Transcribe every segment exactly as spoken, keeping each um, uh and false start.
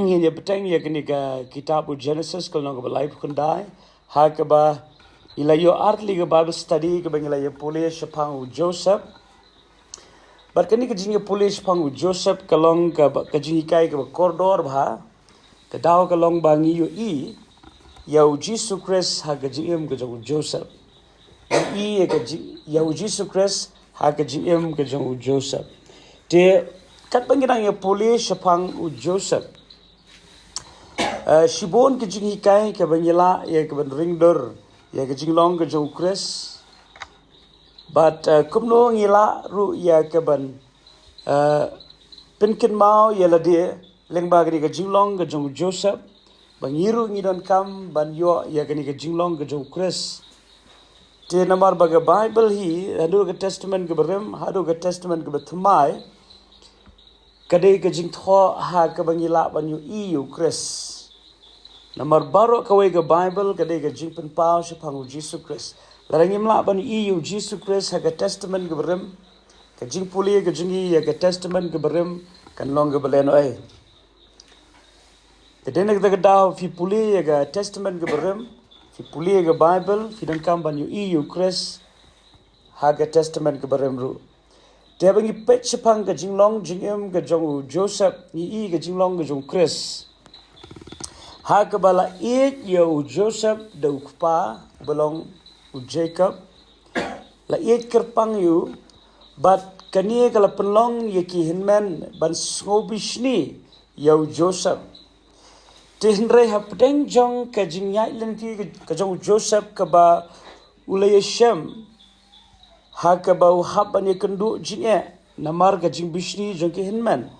Ngin ïa bteng ïa kane ka kitab u Genesis ka lynnong kaba laiphew khyndai. Ha kaba ngi la ïoh artylli ka Bible study kaba ngi la ïa pule shaphang u Joseph. Bad kane ka jingïa pule shaphang u Joseph ka long kaba, ka jinghikai kaba kordor bha. Ka daw ka long ba ngi ïohi ïa u Jisu Khrist ha ka jingim ka jong u Joseph. Ngi ïohi ïa ka jing, ïa u Jisu Khrist ha ka jingim ka jong u Joseph. Te katba ngi dang ïa pule shaphang u Joseph, eh, shibun ka jinghikai kaba ngi lah ïa kaban ring dur ïa ka jinglong ka jong u Khrist. Bad, eh, kumno ngi lah ruh ïa kaban, eh, pynkynmaw ïa lade lyngba kane ka jinglong ka jong u Joseph, ba ngi ruh ngi donkam ban ïoh ïa kane ka jinglong ka jong u Khrist. Te namar ba ka Bible hi, haduh ka Testament kaba rim haduh ka Testament kaba thymmai, ka dei ka jingthoh ha kaba ngi lah ban ïohi ïa u Khrist. Namar baroh kawei ka Bible ka dei ka jingpynpaw shaphang u Jisu Khrist. Lada ngim lah ban ïohi ïa u Jisu Khrist ha ka Testament kaba rim, ka jingpule ka jong ngi ïa ka Testament kaba rim kan long kaba lehnohei. Te dei na kata ka daw phi pule ïa ka Testament kaba rim, phi pule ïa ka Bible, phi donkam ban ïohi ïa u Khrist ha ka Testament kaba rim ruh. Te haba ngi peit shaphang ka jinglong jingim ka jong u Joseph, ngi ïohi ka jinglong ka jong u Khrist. Ha kaba la ïeit ïa u Joseph da u kpa uba long u Jacob, la ïeit kyrpang ïa u, bad kane ka la pynlong ïa ki hynmen ban sngewbishni ïa u Joseph. Te hynrei hapdeng jong ka jingïaid lynti ka, ka jong u Joseph kaba u la ïashem, ha kaba u hap ban ïakynduh jingeh namar ka jingbishni jong ki hynmen.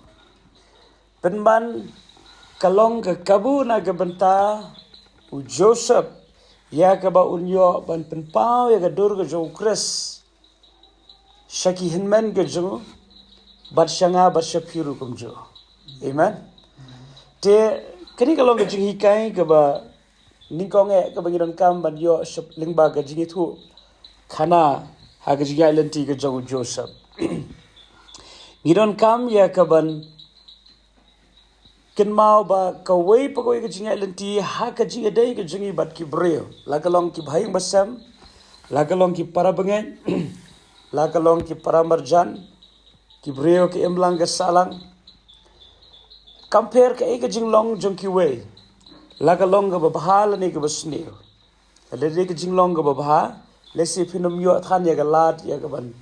Pynban ka long ka kabu na ka bynta u Joseph ïa kaba un ïoh ban pynpaw ïa ka dur ka jong u Khrist sha ki hynmen ka jong u, bad sha nga bad sha phi ruh kumjuh. Amen. Te kane ka long ka jinghikai kaba nyngkong eh kaba ngi donkam ban ïoh shap lyngba ka jingïathuhkhana ha ka jingïaid lynti ka jong u Joseph. Ngi donkam ïa kaban kynmaw ba kawei pa kawei ka jingïaid lynti ha ka jingïadei ka jong ngi bad ki briew, la ka long ki bahaïing bahasem, la ka long ki para bangeit, la ka long ki para marjan, ki briew ka imlang ka sahlang, kam pher kaei ka jinglong jong kiwei, la ka long kaba bha lane kaba sniew. Lada dei ka jinglong kaba bha, lehse phin ym ïoh than ïa ka lad ïa kaban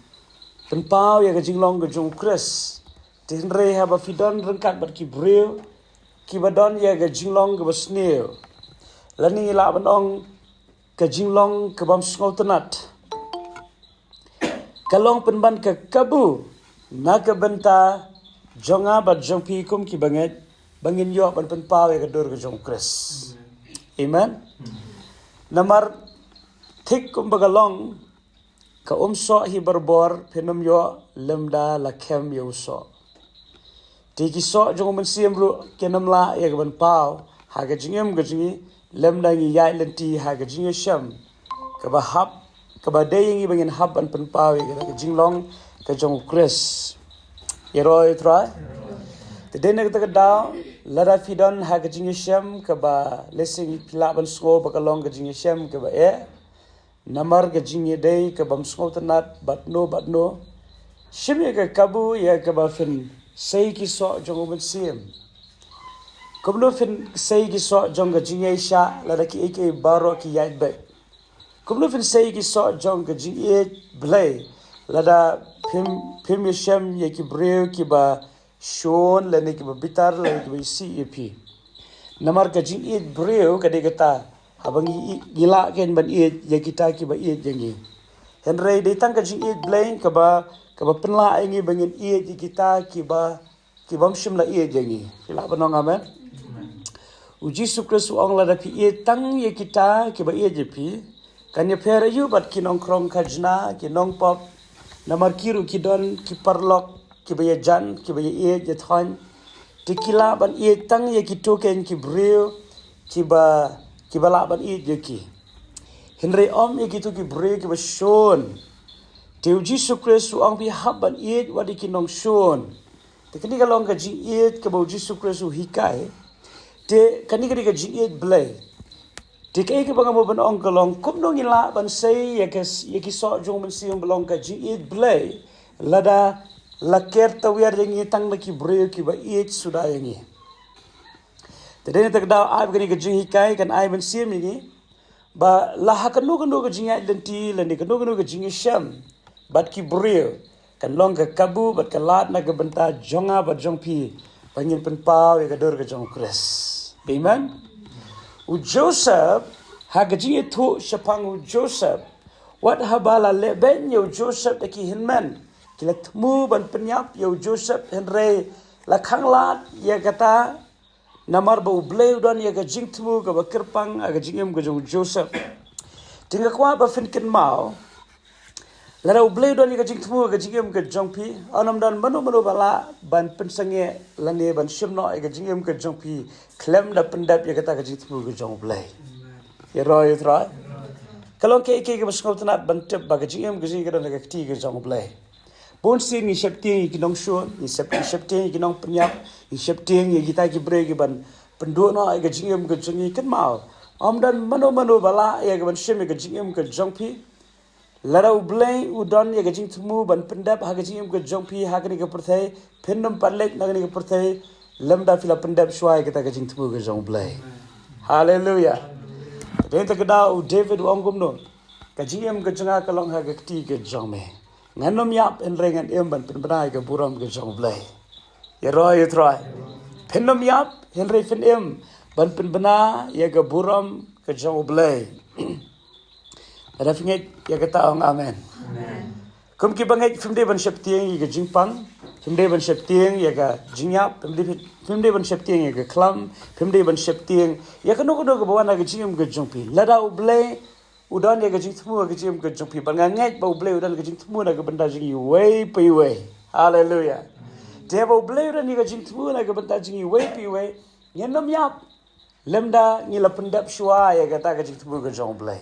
pynpaw ïa ka jinglong ka jong u Khrist. Te hynrei haba phi don ryngkat bad ki briew kiba don ïa ka jinglong kaba sniew, lane ngi lah ban ong ka jinglong kabym sngewtynnat, ka long pynban ka kabu na ka bynta jong nga bad jong phi kum ki bangeit, ba ngin ïoh ban pynpaw ïa ka dur ka jong u Khrist. Amen. Namar thik kumba ka long, ka umsoh hi barabor phin ym ïoh lymda la khem ïa u soh. Te ki soh jong u mynsiem ruh kin ym lah ïa kaban paw ha ka jingim ka jong ngi lymda ngi ïaid lynti ha ka jingïashem kaba hap, kaba dei ïa ngi ba ngin hap ban pynpaw ïa ka jinglong ka jong u Khrist. Ïaroh ïa u Trai. Te dei na kata ka daw, lada phi don ha ka jingïashem kaba lehse phi lah ban sngew ba ka long ka jingïashem kaba eh, namar ka jingïadei kabym sngewtynnat bad no bad no, shim ïa ka kabu ïa kaba phin sei ki soh jong u mynsiem. Kumno phin sei ki soh jong ka jingïaishah lada kiei kiei baroh ki ïaid beit? Kumno phin sei ki soh jong ka jingïeit Blei lada phim, phim ïashem ïa ki briew kiba shun lane kiba bitar lane kiba isih ïa phi? Namar ka jingïeit briew ka dei kata, haba ngi, ngi lah kein ban ïeit ïa kita kiba ïeit ïa ngi. Hynrei dei tang ka jingïeit Blei kaba, kaba pynlah ïa ngi ba ngin ïeit ïa kita kiba, kibym shym la ïeit ïa ngi. Phi lah ban ong amen? U Jisu Khrist u ong lada phi ïeit tang ïa kita kiba ïeit ïa phi, kan ïapher aïu bad ki nongkhrong khajna, ki nongpop? Namar ki ruh ki don ki paralok kiba ïajan, kiba ïaieit ïathoiñ. Te ki lah ban ïeit tang ïa kito kein ki briew kiba, kiba lah ban ïeit ïa ki. Hynrei ym ïa kito ki briew kiba shun. Te u Jisu Khrist u ong phi hap ban ïeit wat ïa ki nongshun. Te kane ka long ka jingïeit kaba u Jisu Khrist u hikai. Te kane ka dei ka jingïeit Blei. Te kaei kaba nga mut ban ong ka long, kumno ngin lah ban sei ïa ka, ïa ki soh jong u Mynsiem ba long ka jingïeit Blei, lada la ker tawiar ïa ngi tang na ki briew kiba ïeit suda ïa ngi. Te dei na kata ka daw, ai ba kane ka jinghikai kan ai mynsiem ïa ngi ba la ha kano kano ka jingïaid lynti lane kano kano ka jingïashem bad ki briew, kan long ka kabu bad ka lad na ka bynta jong nga bad jong phi, ba ngin pynpaw ïa ka dur ka jong u Khrist. Amen. U Joseph, ha ka jingïathuh shaphang u Joseph, wat haba la lehbeiñ ïa u Joseph da ki hynmen, ki la thmu ban pynïap ïa u Joseph, hynrei la khanglad ïa kata, namar ba U Blei u don ïa ka jingthmu kaba kyrpang ha ka jingim ka jong u Joseph. Te nga kwah ba phin kynmaw, lada U Blei u don ïa ka jingthmu ha ka jingim ka jong phi, ym don mano mano ba lah ban pynsangeh lane ban shim noh ïa ka jingim ka jong phi khlem da pyndep ïa kata ka jingthmu ka jong U Blei. Ïaroh ïa U Trai. Ka long kaei kaei kaba sngewtynnat ban tip ba ka jingim ka jong ngi ka don ha ka kti ka jong U Blei. Bun sien ngi sheptieng ïa ki nongshun, ngi shep, ngi sheptieng ïa ki nongpynïap, ngi sheptieng ïa kita ki briew kiban pynduh noh ïa ka jingim ka jong ngi. Kynmaw, ym don mano mano ba lah ïa ka ban shim ïa ka jingim ka jong phi. Lada U Blei u don ïa ka jingthmu ban pyndep ha ka jingim ka jong phi ha kane ka pyrthei, phin ym pat leit na kane ka pyrthei lymda phi la pyndep shuwa ïa kata ka jingthmu ka jong U Blei. Haleluia. Dei na kata ka daw u David u ong kumno, ka jingim ka jong nga ka long ha ka kti ka jong me. Ngan ym ïap hynrei ngan im ban pynbna ïa ka burom ka jong U Blei. Ïaroh ïa U Trai. Phin ym ïap hynrei phin im ban pynbna ïa ka burom ka jong U Blei. Lada phi ngeit ïa kata, ong amen. Amen. Kum ki bangeit, phim dei ban sheptieng ïa ka jingpang, phim dei ban sheptieng ïa ka jingïap, phim dei, phim dei ban sheptieng ïa ka khlam, phim dei ban sheptieng ïa kano kano kaba wan ha ka jingim ka jong phi. Lada U Blei u don ïa ka jingthmu ha ka jingim ka jong phi, bad nga ngeit ba U Blei u don ka jingthmu na ka bynta jong iwei pa iwei. Haleluia. Te ba U Blei u don ïa ka jingthmu na ka bynta jong iwei pa iwei, ngin ym ïap lymda ngi la pyndep shuwa ïa kata ka jingthmu ka jong U Blei.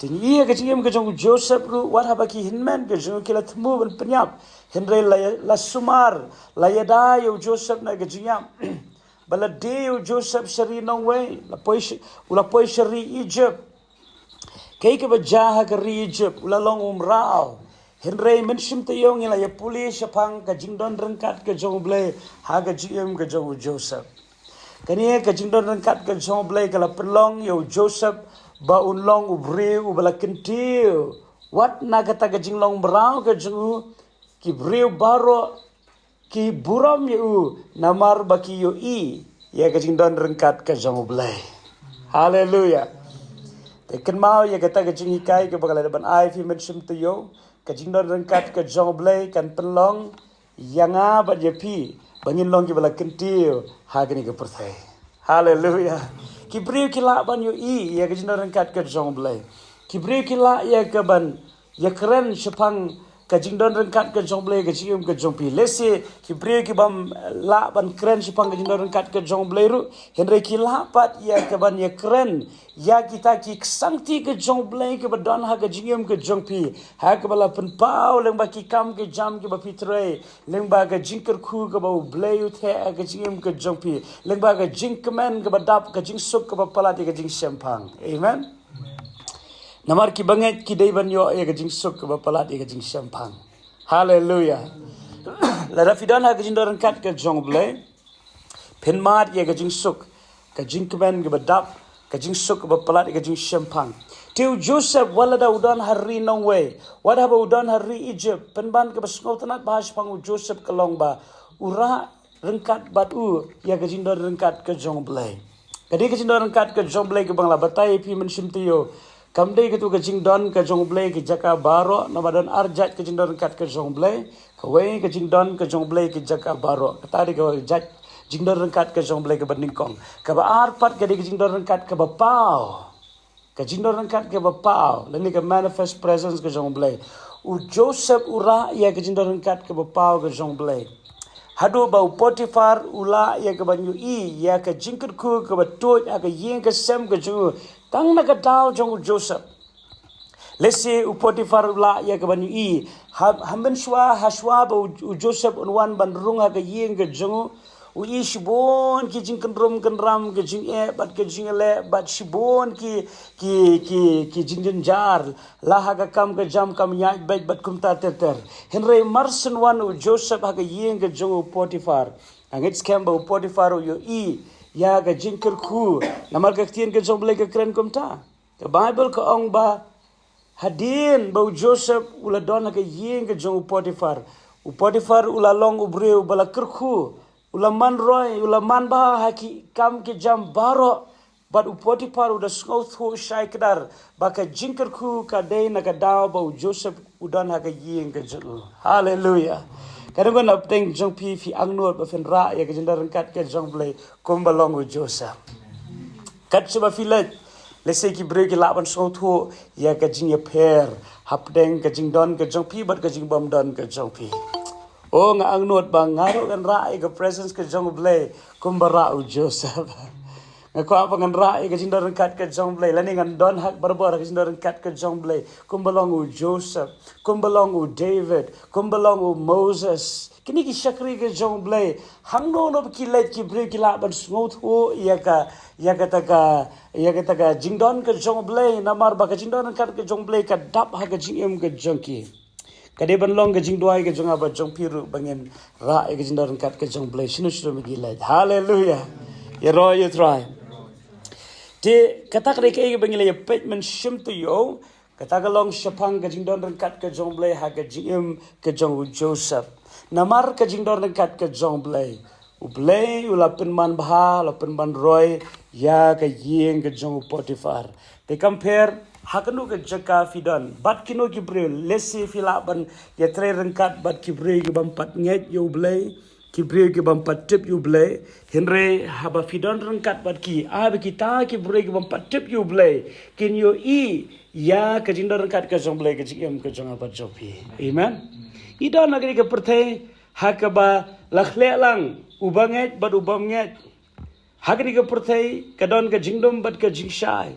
Te ngi ïa ka jingim ka jong u Joseph ruh, wat haba ki hynmen ka jong u ki la thmu ban pynïap, hynrei la, la sumar, la ïada ïa u Joseph na ka jingïap. Ba la die ïa u Joseph sha ri nongwei, la poi sh-, u la poi sha ri Egypt. Kaei kaba jia ha ka ri Egypt, u la long u mraw. Hynrei mynshym taïew ngi la ïa pule shaphang ka jingdon ryngkat ka jong U Blei ha ka jingim ka jong u Joseph. Kane ka jingdon ryngkat ka jong U Blei ka la pynlong ïa u Joseph ba un long u briew uba la kyntiew. Wat na kata ka jinglong mraw ka jong u, ki briew baroh ki burom ïa u namar ba ki ïohi ïa ka jingdon ryngkat ka jong U Blei. Haleluia. Te kynmaw ïa kata ka jinghikai kaba nga la dep ban ai phi mynshym taïew, ka jingdon ryngkat ka jong U Blei kan pynlong ïa nga bad ïa phi ba ngin long kiba la kyntiew ha kane ka pyrthei. Haleluia. Ki briew ki lah ban ïohi ïa ka jingdon ryngkat ka jong U Blei. Ki briew ki lah ïa ka ban ïakren shaphang ka jingdon ryngkat ka jong U Blei ha ka jingim ka jong phi. Lehse ki briew ki bym lah ban kren shaphang ka jingdon ryngkat ka jong U Blei ruh, hynrei ki lah pat ïa ka ban ïakren ïa kita ki ksangti ka jong U Blei kiba don ha ka jingim ka jong phi, ha kaba la pynpaw lyngba ki kam ki jam kiba phi trei, lyngba ka jingkyrkhu kaba U Blei u theh ha ka jingim ka jong phi, lyngba ka jingkmen kaba dap, ka jingsuk kaba palat ïa ka jingshemphang. Amen. Namar ki bangeit ki dei ban ïoh ïa ka jingsuk kaba palat ïa ka jingshemphang. Haleluia. Lada phi don ha ka jingdon ryngkat ka jong U Blei, phin mad ïa ka jingsuk, ka jingkmen kaba dap, ka jingsuk kaba palat ïa ka jingshemphang. Te u Joseph, wat lada u don ha ri nongwei, wat haba u don ha ri Egypt, pynban kaba sngewtynnat bha shaphang u Joseph ka long ba u rah ryngkat bad u ïa ka jingdon ryngkat ka jong U Blei. Ka dei ka jingdon ryngkat ka jong U Blei kaba nga la batai ïa phi mynshym taïew. Kam dei katto ka jingdon ka jong U Blei ki jaka baroh, namar don ar jait ka jingdon ryngkat ka jong U Blei. Kawei ka jingdon ka jong U Blei ki jaka baroh. Kata dei ka jait jingdon ryngkat ka jong U Blei kaba nyngkong. Kaba ar pat ka dei ka jingdon ryngkat kaba paw. Ka jingdon ryngkat kaba paw, lane ka manifest presence ka jong U Blei. U Joseph u rah ïa ka jingdon ryngkat kaba paw ka jong U Blei. Haduh ba u Potiphar u lah ïa ka ban ïohi ïa ka jingkyrkhu kaba tuid ha ka ïing ka sem ka jong u, tang na ka daw jong u Joseph. Lehse u Potiphar u lah ïa ka ban ïohi, ha, ha mynshuwa, ha shuwa ba u, u Joseph un wan ban rung ha ka ïing ka jong u, U ïohi shibun ki jingkynrum kynram, ki jingeh bad ki jingleh, bad shibun ki, ki, ki, ki jingjynjar. La ha ka kam ka jam kam ïaid beit bad kumta ter ter. Hynrei mar shen wan u Joseph ha ka ïing ka jong u Potiphar, nga ngeit skhem ba u Potiphar u ïohi ïa ka jingkyrkhu. Namar ka ktien ka jong u Blei ka kren kumta. Ka Baibl ka ong ba hadien ba u Joseph u la don ha ka ïing ka jong u Potiphar, u Potiphar u la long u briew ba la kyrkhu, u la man roi, u la man bha ha ki kam ki jam baroh. Bad u Potiphar u da sngewthuh shai kdar ba ka jingkyrkhu ka dei na ka daw ba u Joseph u don ha ka ïing ka jong u. Haleluya. Ka dang ngan hapdeng jong phi, phi angnud ba phin rah ïa ka jingdon ryngkat ka jong u Blei kumba long u Joseph. Kat shaba phi leit, lehse ki briew ki lah ban sngewthuh ïa ka jingïapher hapdeng ka jingdon ka jong phi bad ka jingbym don ka jong phi. O, nga angnud ba nga ruh ngan rah ïa ka presence ka jong u Blei kumba rah u Joseph. Nga kwah ba ngan rah ïa ka jingdon ryngkat ka jong u Blei, lane ngan don ha barabor ka jingdon ryngkat ka jong u Blei kumba long u Joseph, kumba long u David, kumba long u Moses. Kine ki shakri ka jong u Blei, hangno hangno ba ki leit ki briew ki lah ban sngewthuh ïa ka, ïa kata ka, ïa kata ka jingdon ka jong u Blei, namar ba ka jingdon ryngkat ka jong u Blei ka dap ha ka jingim ka jong ki. Ka dei ban long ka jingduwai ka jong nga bad jong phi ruh ba ngin rah ïa ka jingdon ryngkat ka jong u Blei shano shano ba ngi leit. Haleluya. Ïaroh ïa u Trai. Te kata ka dei kaei kaba ngi la ïa peit mynshem taïew. Kata ka long shaphang ka jingdon ryngkat ka jong u Blei ha ka jingim ka jong u Joseph. Namar ka jingdon ryngkat ka jong u Blei, u Blei u la pynman bha, la pynman roi ïa ka ïing ka jong u Potiphar. Te kam pher ha kano ka jaka phi don bad kino ki briew, lehse phi lah ban ïatrei ryngkat bad ki briew ki bym pat ngeit ïa u Blei, ki briew ki bym pat tip ïa u Blei. Hynrei haba phi don ryngkat bad ki, ai ba kita ki briew ki bym pat tip ïa u Blei kin ïohi ïa ka jingdon ryngkat ka jong u Blei ha ka jingim ka jong nga bad jong phi. Amen. Ngi don ha kane ka pyrthei ha kaba la khleh lang u bangeit bad u bym ngeit. Ha kane ka pyrthei ka don ka jingdum bad ka jingshai.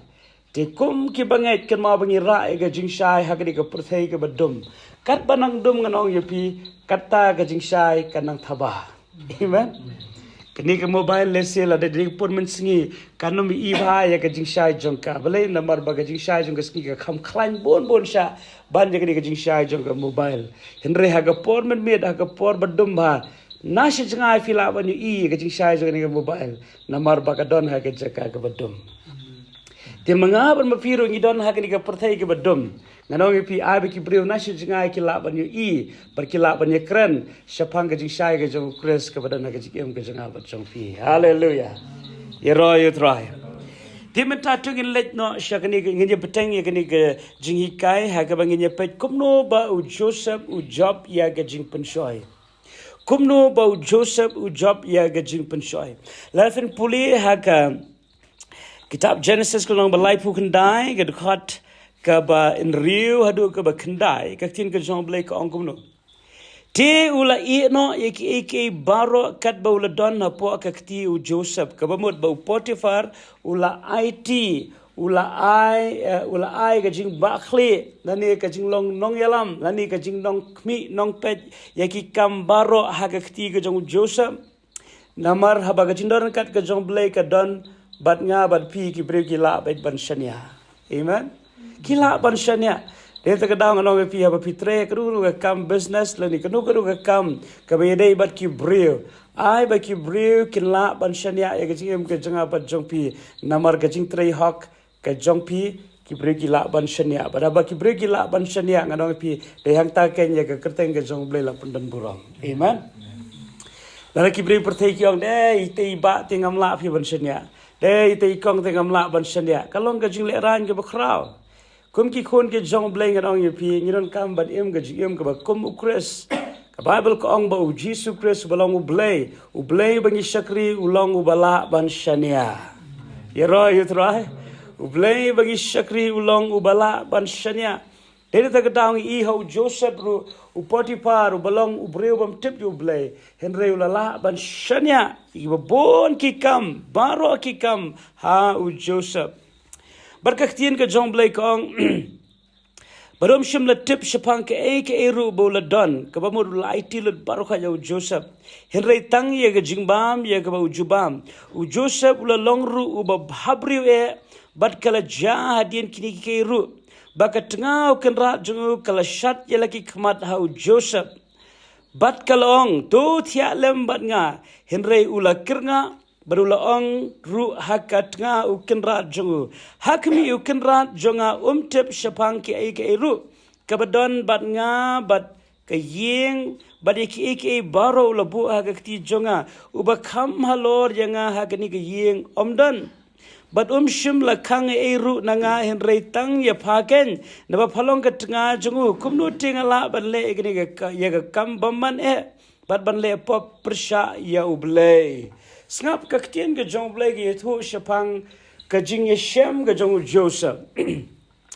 Te kum ki bangeit, kynmaw ba ngi rah ïa ka jingshai ha kane ka pyrthei kaba dum. Katba nang dum, ngan ong ïa phi, kata ka jingshai ka nang thaba. Amen. Kane ka mobile, lehse lada dei ka por mynsngi, kan ym ïohi bha ïa ka jingshai jong ka. Balei? Namar ba ka jingshai jong ka sngi ka kham khlaiñ bun bun shah ban ïa kane ka jingshai jong ka mobile. Hynrei ha ka por mynmiet, ha ka por ba dum bha, na shi jngai phi lah ban ïohi ïa ka jingshai jong kane ka mobile, namar ba ka don ha ka jaka kaba dum. Te ma nga bad ma phi ruh ngi don ha kane ka pyrthei kaba dum. Ngan ong ïa phi, ai ba ki briew na shi jngai ki lah ban ïohi bad ki lah ban ïakren shaphang ka jingshai ka jong u Khrist kaba don ha ka jingim ka jong nga bad jong phi. Haleluya. Ïaroh ïa u Trai. Te mynta to ngin leit noh sha kane ka, ngin ïa bteng ïa kane ka jinghikai ha kaba ngin ïa peit kumno ba u Joseph u jop ïa ka jingpynshoi. Kumno ba u Joseph u jop ïa ka jingpynshoi. Lada phin pule ha ka kitab Genesis ka lynnong ba laiphew khyndai, ka dkhot kaba hynriew haduh kaba khyndai, ka ktien ka jong u Blei ka ong kumno. Te u la ïeh noh ïa kiei kiei baroh katba u la don hapoh ka kti u Joseph, kaba mut ba u Potiphar u la aiti, u la ai, eh, u la ai ka jingbakla, lane ka jinglong nongïalam, lane ka jingnongkhmih nongpeit ïa ki kam baroh ha ka kti ka jong u Joseph. Namar haba ka jingdon ryngkat ka jong u Blei ka don bad nga bad phi, ki briew ki lah beit ban shaniah. Amen. Ki lah ban shaniah. Dei ta ka daw ngan ong ïa phi, haba phi trei kano kano ka kam business lane kano kano ka kam kaba ïadei bad ki briew, ai ba ki briew kin lah ban shaniah ïa ka jingim ka jong nga bad jong phi. Namar ka jingtrei hok ka jong phi, ki briew ki lah ban shaniah. Bad haba ki briew ki lah ban shaniah, ngan ong ïa phi, dei hangta keiñ ïa ka kyrteng ka jong u Blei la pyndon burom. Amen. Lada ki briew pyrthei ki ong, dei ita i bah te ngam lah phi ban shaniah, dei ita i kong te ngam lah ban shaniah, ka long ka jinglehraiñ kaba khraw. Kum ki khun ki jong u Blei, ngan ong ïa phi, ngi donkam ban im ka jingim kaba kum u Khrist. Ka Baibl ka ong ba u Jisu Khrist uba long u Blei, u Blei ba ngi shakri, u long uba lah ban shaniah. Ïaroh ïa u Trai. U Blei ba ngi shakri u long uba lah ban shaniah. Dei na kata ka daw ngi ïohi ha u Joseph ruh, u Potiphar uba long u briew bym tip ïa u Blei, hynrei u la lah ban shaniah ïa kiba bun ki kam, baroh ki kam ha u Joseph. Bad ka ktien ka jong u Blei ka ong, Bad um shym la tip shaphang kaei kaei ruh ba u la don, kaba mut u la aiti lut baroh ïa u Joseph. Hynrei tang ïa ka jingbam ïa kaba u ju bam, u Joseph u la long ruh uba bhabriew eh, bad ka la jia hadien kine kiei kiei ruh, ba ka tnga u kynrad jong u ka la shad ïa la ki khmat ha u Joseph. Bad ka la ong, to thiah lem bad nga. Hynrei u la kyrngah, bad u la ong ruh ha ka tnga u kynrad jong u, ha khmih, u kynrad jong nga um tip shaphang kiei kiei ruh kaba don bad nga, bad ka ïing, bad ïa kiei kiei baroh u la buh ha ka kti jong nga. Uba kham halor ïa nga ha kane ka ïing um don. Bad um shym la khang ei ei ruh na nga, hynrei tang ïa pha keiñ, naba pha long ka tnga jong u. Kumno te nga lah ban leh ïa kane ka, ïa ka kam bymman eh, bad ban leh pop pyrshah ïa U Blei? Sngap, ka ktien ka jong U Blei ka ïathuh shaphang ka jingïashem ka jong u Joseph.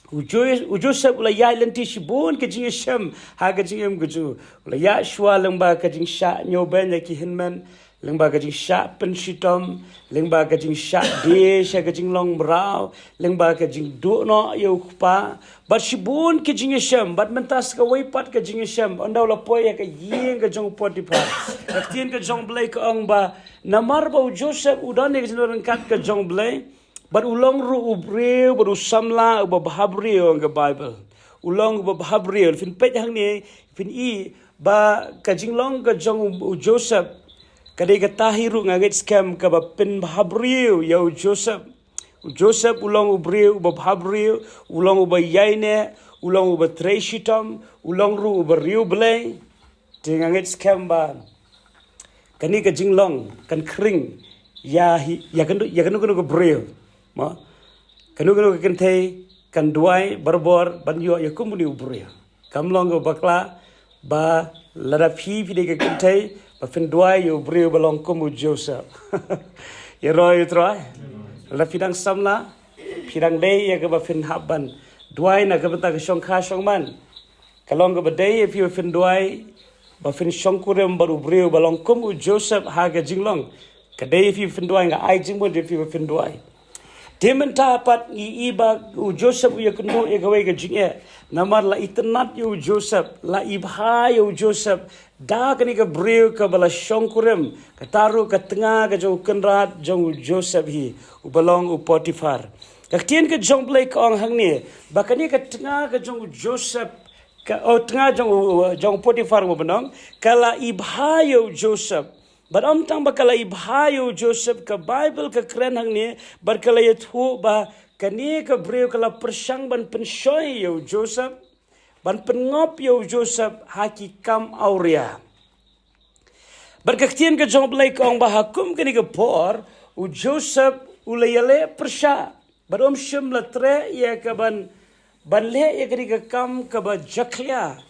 U Jo-, u Joseph u la ïaid lynti shibun ka jingïashem ha ka jingim ka jong u. U la ïaid shuwa lyngba ka jingshah ñiewbeiñ ïa ki hynmen, lyngba ka jingshah pynshitom, lyngba ka jingshah die sha ka jinglong mraw, lyngba ka jingduh noh ïa u kpa, bad shibun ka jingïashem, bad mynta sa kawei pat ka jingïashem, ynda u la poi ha ka ïing ka jong u Potiphar. Ka ktien ka jong U Blei ka ong ba, namar ba u Joseph u don ïa ka jingryngkat ka jong U Blei, bad u long ruh u briew, bad u samla uba bhabriew, ong ka Baibl. U long uba bhabriew. Phin peit hangne, phin i ba ka jinglong ka jong u, u Joseph, ka dei kata hi ruh, nga ngeit skhem, kaba pynbhabriew ïa u Joseph. U Joseph u long u briew uba bhabriew, u long uba ïaineh, u long uba trei shitom, u long ruh uba riewblei. Te nga ngeit skhem ba kane ka jinglong kan khring ïa hi, ïa kano, ïa kano kano ka briew. Mo? Kano kano ka kynthei kan duwai barabor ban ïoh ïa kum une u briew. Kam long kaba bakla ba lada phi, phi dei ka kynthei, ba phin duwai ïa u briew ba long kum u Joseph. Ïaroh ïa U Trai. Lada phi dang samla, phi dang dei ïa kaba phin hap ban duwai na ka bynta ka shongkha shongman. Ka long kaba dei ïa phi ba phin duwai ba phin shongkurim bad u briew ba long kum u Joseph ha ka jinglong. Ka dei ïa phi ba phin duwai, nga ai jingmut ïa phi ba phin duwai. Te mynta pat ngi i ba u Joseph u ïakynduh ïa kawei ka jingeh, namar la itynnad ïa u Joseph, la ibha ïa u Joseph da kane ka briew kaba la shongkurim, kata ruh ka tnga ka jong u kynrad jong u Joseph hi, uba long u Potiphar. Ka ktien ka jong U Blei ka ong hangne ba kane ka tnga ka jong u Joseph, ka, oh, tnga jong u, jong u Potiphar mo, ba nong, ka la ibha ïa u Joseph. Bad ym tang ba ka la ibha ïa u Joseph, ka Baibl ka kren hangne bad ka la ïathuh ba kane ka briew ka la pyrshang ban pynshoi ïa u Joseph, ban pynngop ïa u Joseph ha ki kam awria. Bad ka ktien ka jong U Blei ka ong ba ha kum kane ka por u Joseph u la ïaleh pyrshah, bad um shym la treh ïa ka ban, ban leh ïa kane ka kam kaba jakhlia.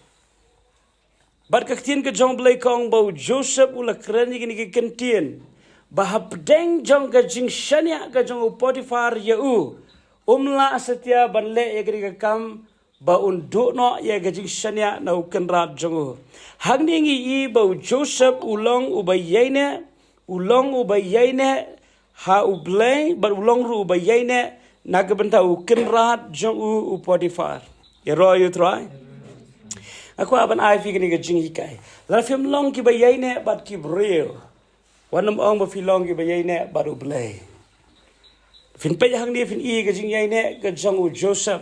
Bad ka ktien ka jong U Blei ka ong ba u Joseph u la kren ïa kane ka kyntien ba hapdeng jong ka jingshaniah ka jong u Potiphar ïa u, um lah satia ban leh ïa kane ka kam ba un duh noh ïa ka jingshaniah na u kynrad jong u. Hangne ngi i ba u Joseph u long uba ïaineh, u long uba ïaineh ha U Blei, bad u long ruh uba ïaineh na ka bynta u kynrad jong u, u Potiphar. Ïaroh ïa U Trai. Nga kwah ban ai phi kane ka jinghikai. Lada phim long kiba ïaineh bad ki briew, wat nym ong ba phi long kiba ïaineh bad U Blei. Phin peit hangne phin i ka jingïaineh ka jong u Joseph.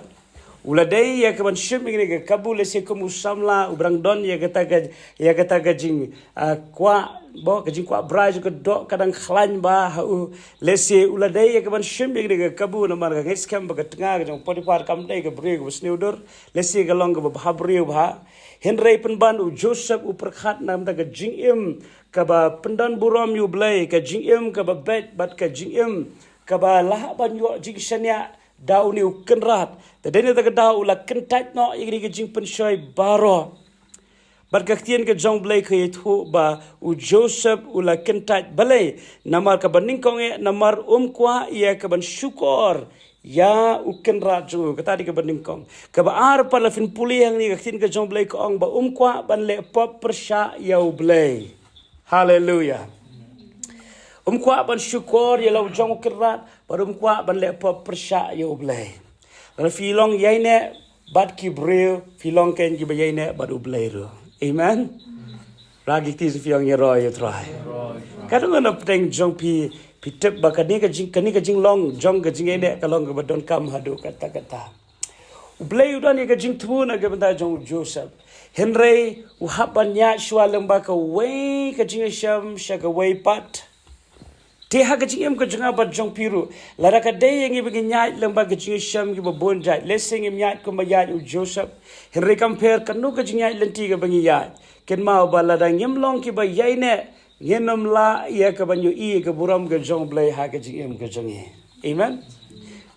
U la dei ïa ka ban shim ïa kane ka kabu, lehse kum u samla uba dang don ïa kata ka, ïa kata ka jing, ah, kwah, mo, ka jingkwah brai jong ka doh ka dang khlaiñ bha ha u. Lehse u la dei ïa ka ban shim ïa kane ka kabu, namar nga ngeit skhem ba ka tnga ka jong u Potiphar kam dei ka briew kaba sniew dur. Lehse ka long kaba bhabriew bha. Hynrei pynban u Joseph u pyrkhat na ka bynta ka jingim kaba pyndonburom ïa U Blei, ka jingim kaba beit bad ka jingim kaba lah ban ïoh jingshaniah da une u kynrad. Te dei na kata ka daw u la kyntait noh ïa kine ki jingpynshoi baroh. Bad ka ktien ka jong U Blei ka ïathuh ba u Joseph u la kyntait. Balei? Namar kaba nyngkong eh, namar um kwah ïa ka ban shukor ïa u kynrad jong u. Kata dei kaba nyngkong. Kaba ar pat, la phin pule hangne, ka ktien ka jong U Blei ka ong ba um kwah ban leh pop pyrshah ïa U Blei. Haleluya. Um kwah ban shukor ïa la u jong u kynrad, bad um kwah ban leh pop pyrshah ïa U Blei. Lada phi long ïaineh, bad ki briew, phi long kein kiba ïaineh bad U Blei ruh. Amen. Rah ki kti phi ong, ïaroh ïa U Trai. Katno ngan pdeng jong phi, phi tip ba kane ka jing, kane ka jinglong jong ka jingïaineh ka long kaba donkam haduh katta katta. U Blei u don ïa ka jingthmu na ka bynta jong u Joseph. Hynrei u hap ban ïaid shuwa lyngba kawei ka jingïashem sha kawei pat. Te ha ka jingim ka jong nga bad jong phi ruh, lada ka dei ïa ngi ba ngin ïaid lyngba ka jingïashem kiba bun jait, lehse ngim ïaid kumba ïaid u Joseph. Hynrei kam pher kano ka jingïaid lynti kaba ngi ïaid, kynmaw ba lada ngim long kiba ïaineh, ngin ym lah ïa ka ban ïohi ïa ka burom ka jong U Blei ha ka jingim ka jong ngi. Amen.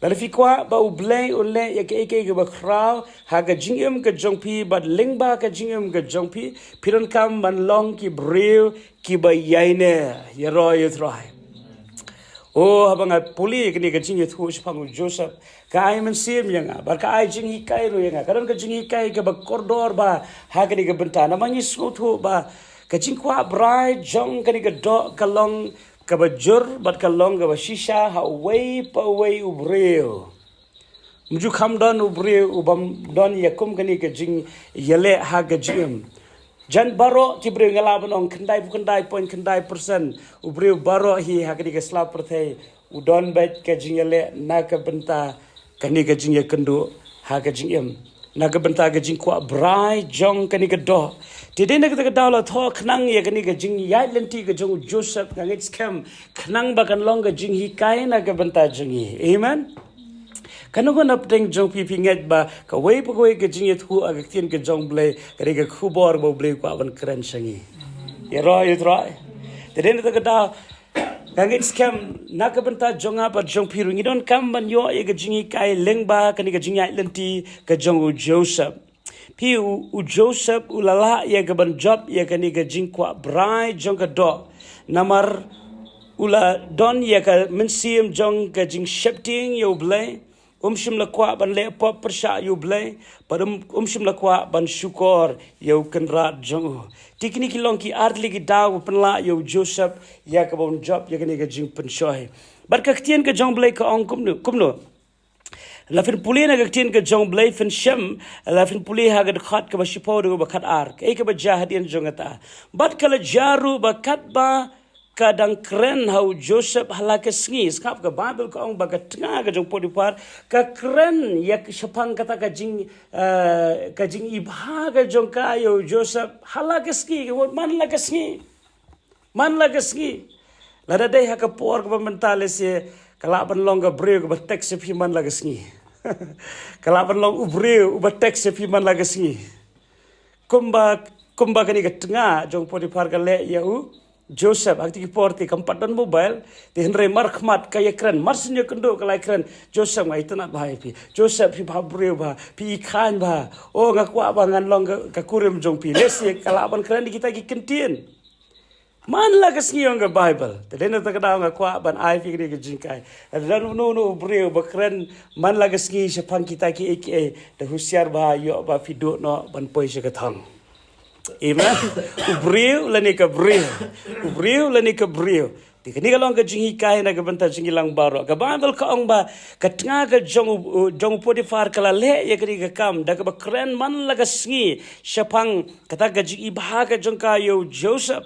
Lada phi kwah ba U Blei un leh ïa kaei kaei kaba khraw ha ka jingim ka jong phi bad lyngba ka jingim ka jong phi, phi donkam ban long ki briew kiba ïaineh. Ïaroh ïa U Trai. Oh, haba nga pule ïa kane ka jingïathuh shaphang u Joseph, ka ai mynsiem ïa nga bad ka ai jinghikai ruh ïa nga. Ka don ka jinghikai kaba kordor bha ha kane ka bynta. Namar ngi sngewthuh ba ka jingkwah brai jong kane ka doh ka long kaba jur bad ka long kaba shisha ha uwei pa uwei u briew. Ym ju kham don u briew u bym don ïa kum kane ka jingïaleh ha ka jingim. Jan baroh ki briew, nga lah ban ong khyndai phew khyndai point khyndai percent u briew baroh hi ha kane ka sla pyrthei u don beit ka jingïaleh na ka bynta kane ka jingïakynduh ha ka jingim, na ka bynta ka jingkwah brai jong kane ka doh. Te dei na kata ka daw la thoh khnang ïa kane ka jingïaid lynti ka jong u Joseph, nga ngeit skhem khnang ba kan long ka jinghikai na ka bynta jong ngi. Amen. Kano kano na pdeng jong phi phi ngeit ba kawei pa kawei ka jingïathuh ha ka ktien ka jong U Blei ka dei ka khubor ba U Blei u kwah ban kren sha ngi. Ïaroh ïa U Trai. Te dei na kata ka daw nga ngeit skhem na ka bynta jong nga bad jong phi ruh ngi donkam ban ïoh ïa ka jinghikai lyngba kane ka jingïaid lynti ka jong u Joseph. Phi, u, u Joseph u la lah ïa ka ban jop ïa kane ka jingkwah brai jong ka doh. Namar u la don ïa ka mynsiem jong ka jingsheptieng ïa U Blei. Um shym la kwah ban leh pop pyrshah ïa U Blei bad um, um shym la kwah ban shukor ïa u kynrad jong u. Te kine ki long ki artylli ki daw ba pynlah ïa u Joseph ïa ka ban jop ïa kane ka jingpynshoi. Bad ka ktien ka jong U Blei ka ong kumno, kumno? La phin pule na ka ktien ka jong U Blei phin shem, la phin pule ha ka dkhot kaba shiphew da kaba khatar. Kaei kaba jia hadien jong kata? Bad ka la jia ruh ba katba ka dang kren ha u Joseph ha la ka sngi. Sngap, ka Baibl ka ong ba ka tnga ka jong u Potiphar ka kren ïa ka shaphang kata ka jing, eh, ka jingibha ka jong ka ïa u Joseph ha la ka sngi, ka mut man la ka sngi. Man la ka sngi. Lada dei ha ka por kaba mynta lehse ka lah ban long ka briew kaba text ïa phi man la ka sngi. Ka lah ban long u briew uba text ïa phi man la ka sngi. Kumba, kumba kane ka tnga jong u Potiphar ka leh ïa u Joseph, ha kata ki por te kam pat don mobile, te hynrei markhmat ka ïakren, mar shen ïakynduh ka la ïakren, Joseph nga itynnad bha ïa phi. Joseph phi bhabriew bha, phi i khaiñ bha. Oh nga kwah ba ngan long ka, ka kurim jong phi. Lehse ka lah ban kren ïa kita ki kyntien. Man la ka sngi ong ka Baibl. Te dei na kata ka daw nga kwah ban ai phi kane ka jinghikai. Lada don uno uno u briew ba kren man la ka sngi shaphang kita kiei kiei, da husiar bha ïoh ba phi duh noh ban poi sha ka thong. Amen. U briew lane ka briew. U briew lane ka briew. Te kane ka long ka jinghikai na ka bynta jong ngi lang baroh. Ka Baibl ka ong ba ka tnga ka jong u, jong u Potiphar ka la leh ïa kane ka kam da kaba kren man la ka sngi shaphang kata ka jingibha ka jong ka ïa u Joseph.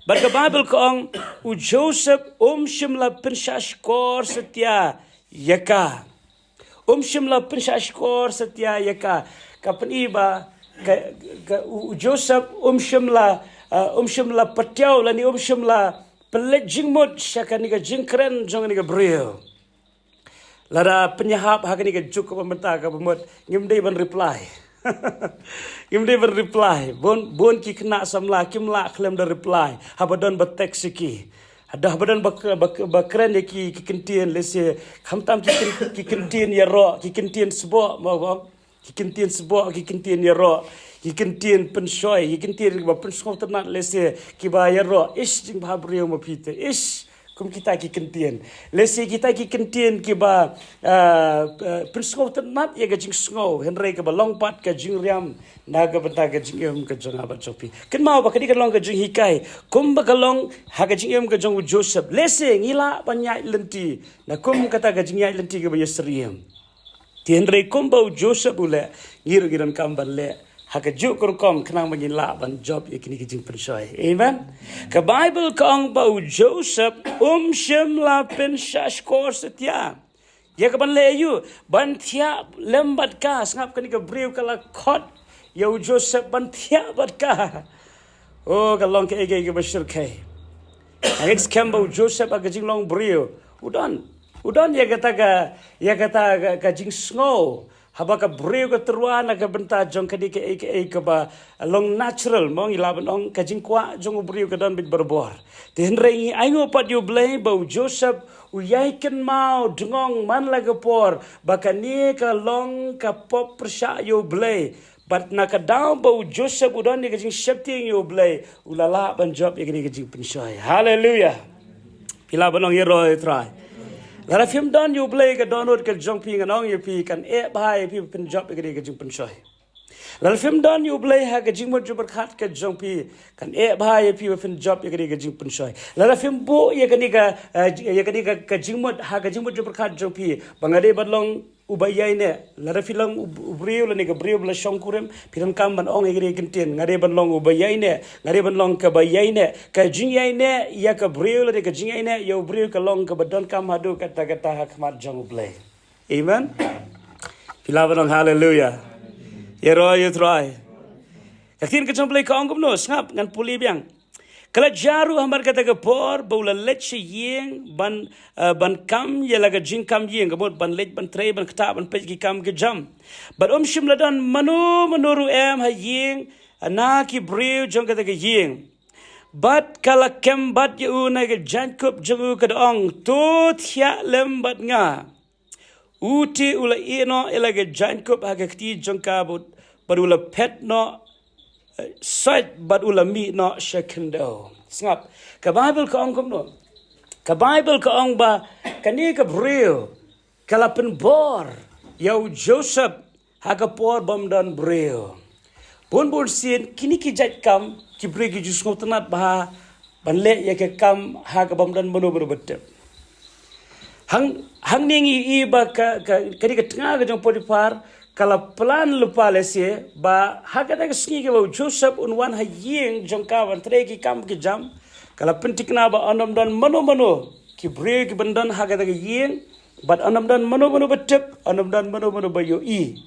Bad ka Baibl ka ong, u Joseph um shym la pynshah shkor satia ïa ka. Um shym la pynshah shkor satia ïa ka. Ka pyni ba ka, ka, u, u Joseph um shym la, uh, um shym la patiaw lane um shym la pynleit jingmut sha kane ka jingkren jong kane ka briew. Lada pynïahap ha kane ka juk kaba mynta kaba mut ngim dei ban reply. Ngim dei ban reply. Bun, bun ki khynnah samla kim lah khlem da reply haba don ba text ïa ki. Haduh haba don ba, ba, ba kren ïa ki, ki kyntien lehse khamtam ki kyn-, ki kyntien ïaroh, ki kyntien sboh, mo bang. Ki kyntien sboh, ki kyntien ïaroh, ki kyntien pynshoi, ki kyntien kiba pynsngewtynnat lehse kiba ïaroh. Ish, jingbhabriew ma phi te. Ish, kum kita ki kyntien. Lehse kita ki kyntien kiba, ah, ah, pynsngewtynnat ïa ka jingsngew, hynrei kaba long pat ka jingriam na ka bynta ka jingim ka jong nga bad jong phi. Kynmaw ba kane ka long ka jinghikai kumba ka long ha ka jingim ka jong u Joseph. Lehse ngi lah ban ïaid lynti na kum kata ka jingïaid lynti kaba ïasyriem. Te hynrei kumba u Joseph u leh, ngi ruh ngi donkam ban leh ha kajuh ka rukom khnang ba ngin lah ban jop ïa kine ki jingpynshoi. Amen. Ka Baibl ka ong ba u Joseph um shym la pynshah shkor satia ïa ka ban leh aïu, ban thiah lem bad ka. Sngap, kane ka briew ka la khot ïa u Joseph ban thiah bad ka. Oh, ka long kaei kaei kaba shyrkhei. Ngi skhem ba u Joseph ha ka jinglong briew u don, u don ïa kata ka, ïa kata ka, ka jingsngew. Haba ka briew ka tyrwa na ka bynta jong kane kaei kaei kaba long natural, mo, ngi lah ban ong ka jingkwah jong u briew ka don beit barabor. Te hynrei ngi ainguh pat ïa u Blei ba u Joseph u ïai kynmaw dngong man la ka por ba kane ka long ka pop pyrshah ïa u Blei. Bad na ka daw ba u Joseph u don ïa ka jingsheptieng ïa u Blei, u la lah ban jop ïa kane ka jingpynshoi. Haleluia. Phi lah ban ong ïaroh ïa u Trai. Lada phim don ïa u Blei, ka dohnud ka jong phi, ngan ong ïa phi, kan eh bha ïa phi ba phin jop ïa kane ka jingpynshoi. Lada phim don ïa u Blei ha ka jingmut jingpyrkhat ka jong phi, kan eh bha ïa phi ba phin jop ïa kane ka jingpynshoi. Lada phim buh ïa kane ka, eh, ïa kane ka, ka jingmut ha ka jingmut jingpyrkhat jong phi ba nga dei ban long uba ïaineh. Lada phi long u, u briew lane ka briew ba la shongkurim, phi donkam ban ong ïa kane ka ktien, nga dei ban long uba ïaineh, nga dei ban long kaba ïaineh. Ka jingïaineh ïa ka briew lane ka jingïaineh ïa u briew ka long kaba donkam haduh katta katta ha khmat jong u Blei. Amen. Phi lah ban ong haleluia. Ïaroh ïa u Trai. Ka ktien ka jong u Blei ka ong kumno, sngap, ngan pule biang. Ka la jia ruh hamar kata ka por ba u la leit sha ïing ban, eh, ban kam ïa la ka jingkam ïing, ka mut ban leit ban trei ban ktah ban peit ki kam ki jam. Bad um shym la don mano mano ruh em ha ïing, eh, na ki briew jong kata ka ïing. Bad ka la kem bad ïa u na ka jaiñkup jong u, ka da ong, to thiah lem bad nga. U te u la ïeh noh ïa la ka jaiñkup ha ka kti jong ka, bad, bad u la phet noh, eh, sait, bad u la mih noh sha khyndew. Sngap, ka Baibl ka ong kumno? Ka Baibl ka ong ba kane ka briew ka la pynbor ïa u Joseph ha ka por bym don briew. Bun bun sien kine ki jait kam ki briew ki ju sngewtynnat bha ban leh ïa ka kam ha ka bym don mano mano ba tip. Hang, hangne ngi ïohi ba ka, ka, kane ka tnga ka jong u Potiphar ka la plan lypa lehse ba ha kata ka sngi kaba u Joseph un wan ha ïing jong ka ban trei ki kam ki jam, ka la pynthikna ba ym don mano mano ki briew ki ban don ha kata ka ïing. Bad ym don mano mano ba tip, ym don mano mano ba ïohi.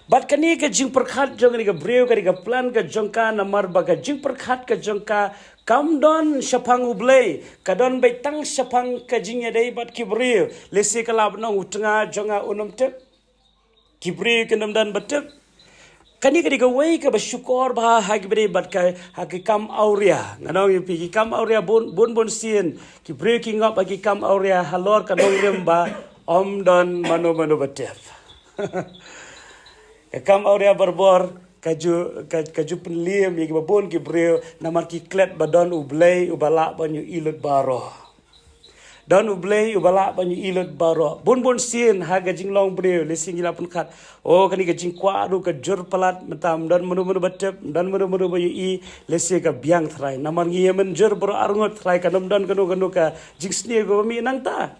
Bad kane ka jingpyrkhat jong kane ka briew, kane ka plan ka jong ka, namar ba ka jingpyrkhat ka jong ka kam don shaphang u Blei, ka don beit tang shaphang ka jingïadei bad ki briew. Lehse ka lah ban ong u tnga jong nga un ym tip, ki briew kin ym don ba tip. Kane ka dei kawei kaba shukor bha ha ki briew bad ka, ha ki kam awria. Ngan ong ïa phi, ki kam awria bun, bun bun sien ki briew ki ngop ha ki kam awria halor ka nongrim ba ym don mano mano ba tip. Ka kam awria barabor ka ju, ka, ka ju pynliem ïa kiba bun ki briew, namar ki klet ba don u Blei uba lah ban ïohi lut baroh. Don u Blei uba lah ban ïohi lut baroh. Bun bun sien ha ka jinglong briew, lehse ngi la pynkhot, o, kane ka jingkwah ruh ka jur palat, mynta ym don mano mano ba tip, ym don mano mano ba ïohi, lehse ka biang tharai. Namar ngi ïa mynjur baroh arngut tharai, kan ym don kano kano ka jingsniew kaba mih nangta.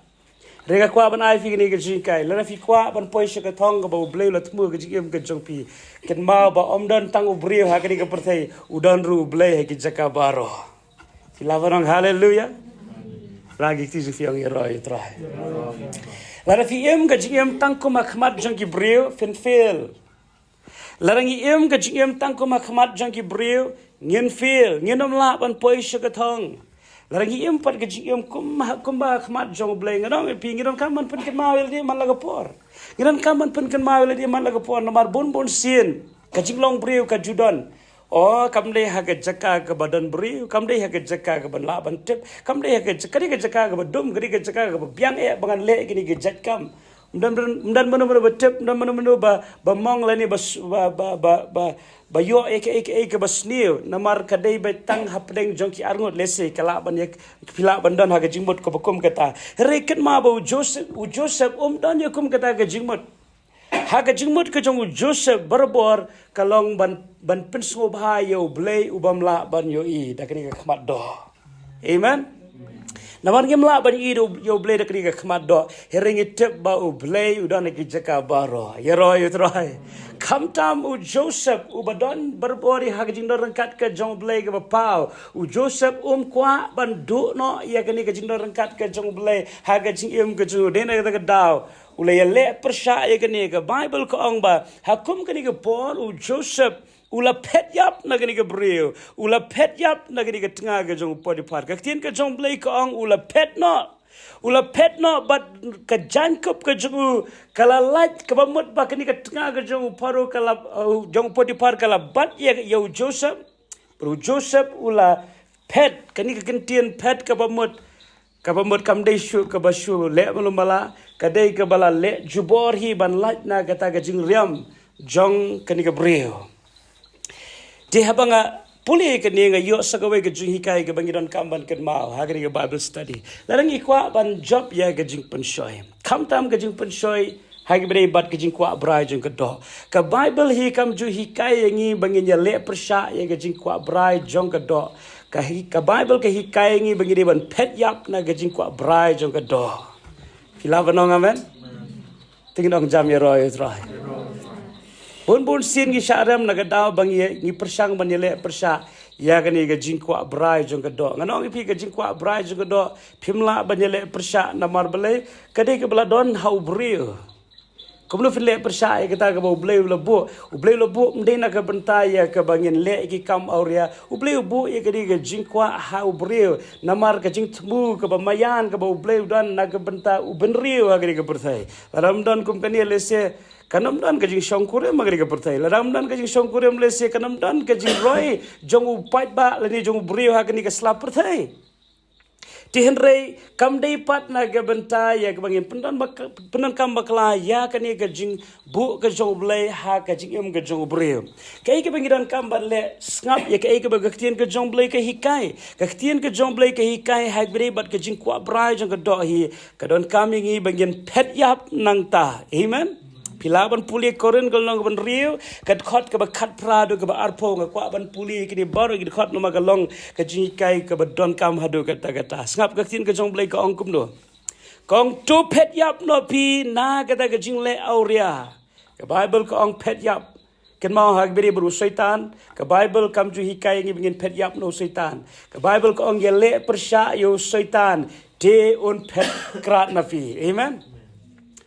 Hynrei nga kwah ban ai phi kane ka jinghikai, lada phi kwah ban poi sha ka thong kaba u Blei u la thmu ha ka jingim ka jong phi, kynmaw ba ym don tang u briew ha kane ka pyrthei, u don ruh u Blei ha ki jaka baroh. Phi lah ban ong haleluia. Rang ki kti jong phi, ong ïaroh ïa u Trai. Lada phi im ka jingim tang kum ha khmat jong ki briew, phin fail. Lada ngi im ka jingim tang kum ha khmat jong ki briew, ngin fail, ngin ym lah ban poi sha ka thong. Lada ngi im pat ka jingim kum ha, kumba ha khmat jong u Blei, ngan ong ïa phi, ngi donkam ban pynkynmaw ïa lade man la ka por. Ngi donkam ban pynkynmaw ïa lade man la ka por, namar bun bun sien ka jinglong briew ka ju don, o, kam dei ha ka jaka kaba don briew, kam dei ha ka jaka kaba lah ban tip, kam dei ha ka jaka, ka dei ka jaka kaba dum, ka dei ka jaka kaba biang eh ba ngan leh kine ki jait kam. Ym don, ym don mano mano ba tip, ym don mano mano ba, ba mong lane ba s-, ba, ba, ba, ba, ba ïoh ïa kaei kaei kaba sniew, namar ka dei beit tang hapdeng jong ki arngut. Lehse ka lah ban ïa, phi lah ban don ha ka jingmut kaba kum kata. Hynrei kynmaw ba u Joseph, u Joseph um don ïa kum kata ka jingmut. Ha ka jingmut ka jong u Joseph barabor ka long ban, ban pynsngewbha ïa u Blei ubym lah ban ïohi da kane ka khmat doh. Amen. Namar ngim lah ban ïohi ïa U Blei da kane ka khmat doh, hynrei ngi tip ba U Blei u don ha ki jaka baroh. Ïaroh ïa U Trai. Khamtam u Joseph uba don barabor ha ka jingdon ryngkat ka jong U Blei kaba paw, u Joseph um kwah ban duh noh ïa kane ka jingdon ryngkat ka jong U Blei ha ka jingim ka jong u. Dei na kata ka daw u la ïaleh pyrshah ïa kane. Ka Baibl ka ong ba ha kum kane ka por u Joseph u la phet ïap na kane ka briew, u la phet ïap na kane ka tnga ka jong u Potiphar. Ka ktien ka jong U Blei ka ong u la phet noh. U la phet noh bad ka jaiñkup ka jong u ka la lait, kaba mut ba kane ka tnga ka jong u Pharaoh ka la, uh, jong u Potiphar ka la bat ïa, ïa u Joseph. Bad u Joseph u la phet. Kane ka kyntien phet kaba mut, kaba mut kam dei shuh kaba shu leh malu mala, ka dei kaba la leh jubor hi ban lait na kata ka jingriam jong kane ka briew. Te haba nga pule kane nga ïoh sa kawei ka jinghikai kaba ngi donkam ban kynmaw ha kane ka Bible study. Lada ngi kwah ban jop ïa ka jingpynshoi, khamtam ka jingpynshoi ha kaba ïadei bad ka jingkwah brai jong ka doh, ka Baibl hi kam ju hikai ïa ngi ba ngin ïaleh pyrshah ïa ka jingkwah brai jong ka doh. Ka hi, ka Baibl ka hikai ïa ngi ba ngi dei ban phet ïap na ka jingkwah brai jong ka doh. Phi lah ban ong amen? Te ngin ong jam, ïaroh ïa U Trai. Bun bun sien ngi shah rem na ka daw ba ngi, ngi pyrshang ban ïaleh pyrshah ïa kane ka jingkwah brai jong ka doh. Ngan ong ïa phi, ka jingkwah brai jong ka doh phim lah ban ïaleh pyrshah namar balei? Ka dei kaba la don ha u briew. Kumno phin leh pyrshah ïa kata kaba U Blei u la buh? U Blei u la buh ym dei na ka bynta ïa kaba ngin leh ïa ki kam awria. U Blei u buh ïa kane ka jingkwah ha u briew namar ka jingthmu kaba maïan kaba U Blei u don na ka bynta u bynriew ha kane ka pyrthei. Lada ym don kum kane lehse kan ym don ka jingshongkurim ha kane ka pyrthei. Lada ym don ka jingshongkurim lehse kan ym don ka jingroi jong u paidbah lane jong u briew ha kane ka sla pyrthei. Te hynrei kam dei pat na ka bynta ïa kaba ngin pyndon bak-, pyndonkam bakla ïa kane ka jingbuh ka jong U Blei ha ka jingim ka jong u briew. Kaei kaba ngi donkam ban leh? Sngap ïa kaei kaba ka ktien ka jong U Blei ka hikai. Ka ktien ka jong U Blei ka hikai ha kaba ïadei bad ka jingkwah brai jong ka doh hi, ka donkam ïa ngi ba ngin phet ïap nangta. Amen. Phi lah ban pule Korinth ka lynnong kaba hynriew, ka dkhot kaba khatphra haduh kaba arphew. Nga kwah ban pule kine baroh ki dkhot namar ka long ka jinghikai kaba donkam haduh katta katta. Sngap ka ktien ka jong U Blei ka ong kumno. Ka ong to phet ïap noh phi na kata ka jingleh awria. Ka Baibl ka ong phet ïap. Kynmaw ha kaba ïadei bad u Soitan, ka Baibl kam ju hikai ïa ngi ba ngin phet ïap na u Soitan. Ka Baibl ka ong ïaleh pyrshah ïa u Soitan te un phet krad na phi. Amen.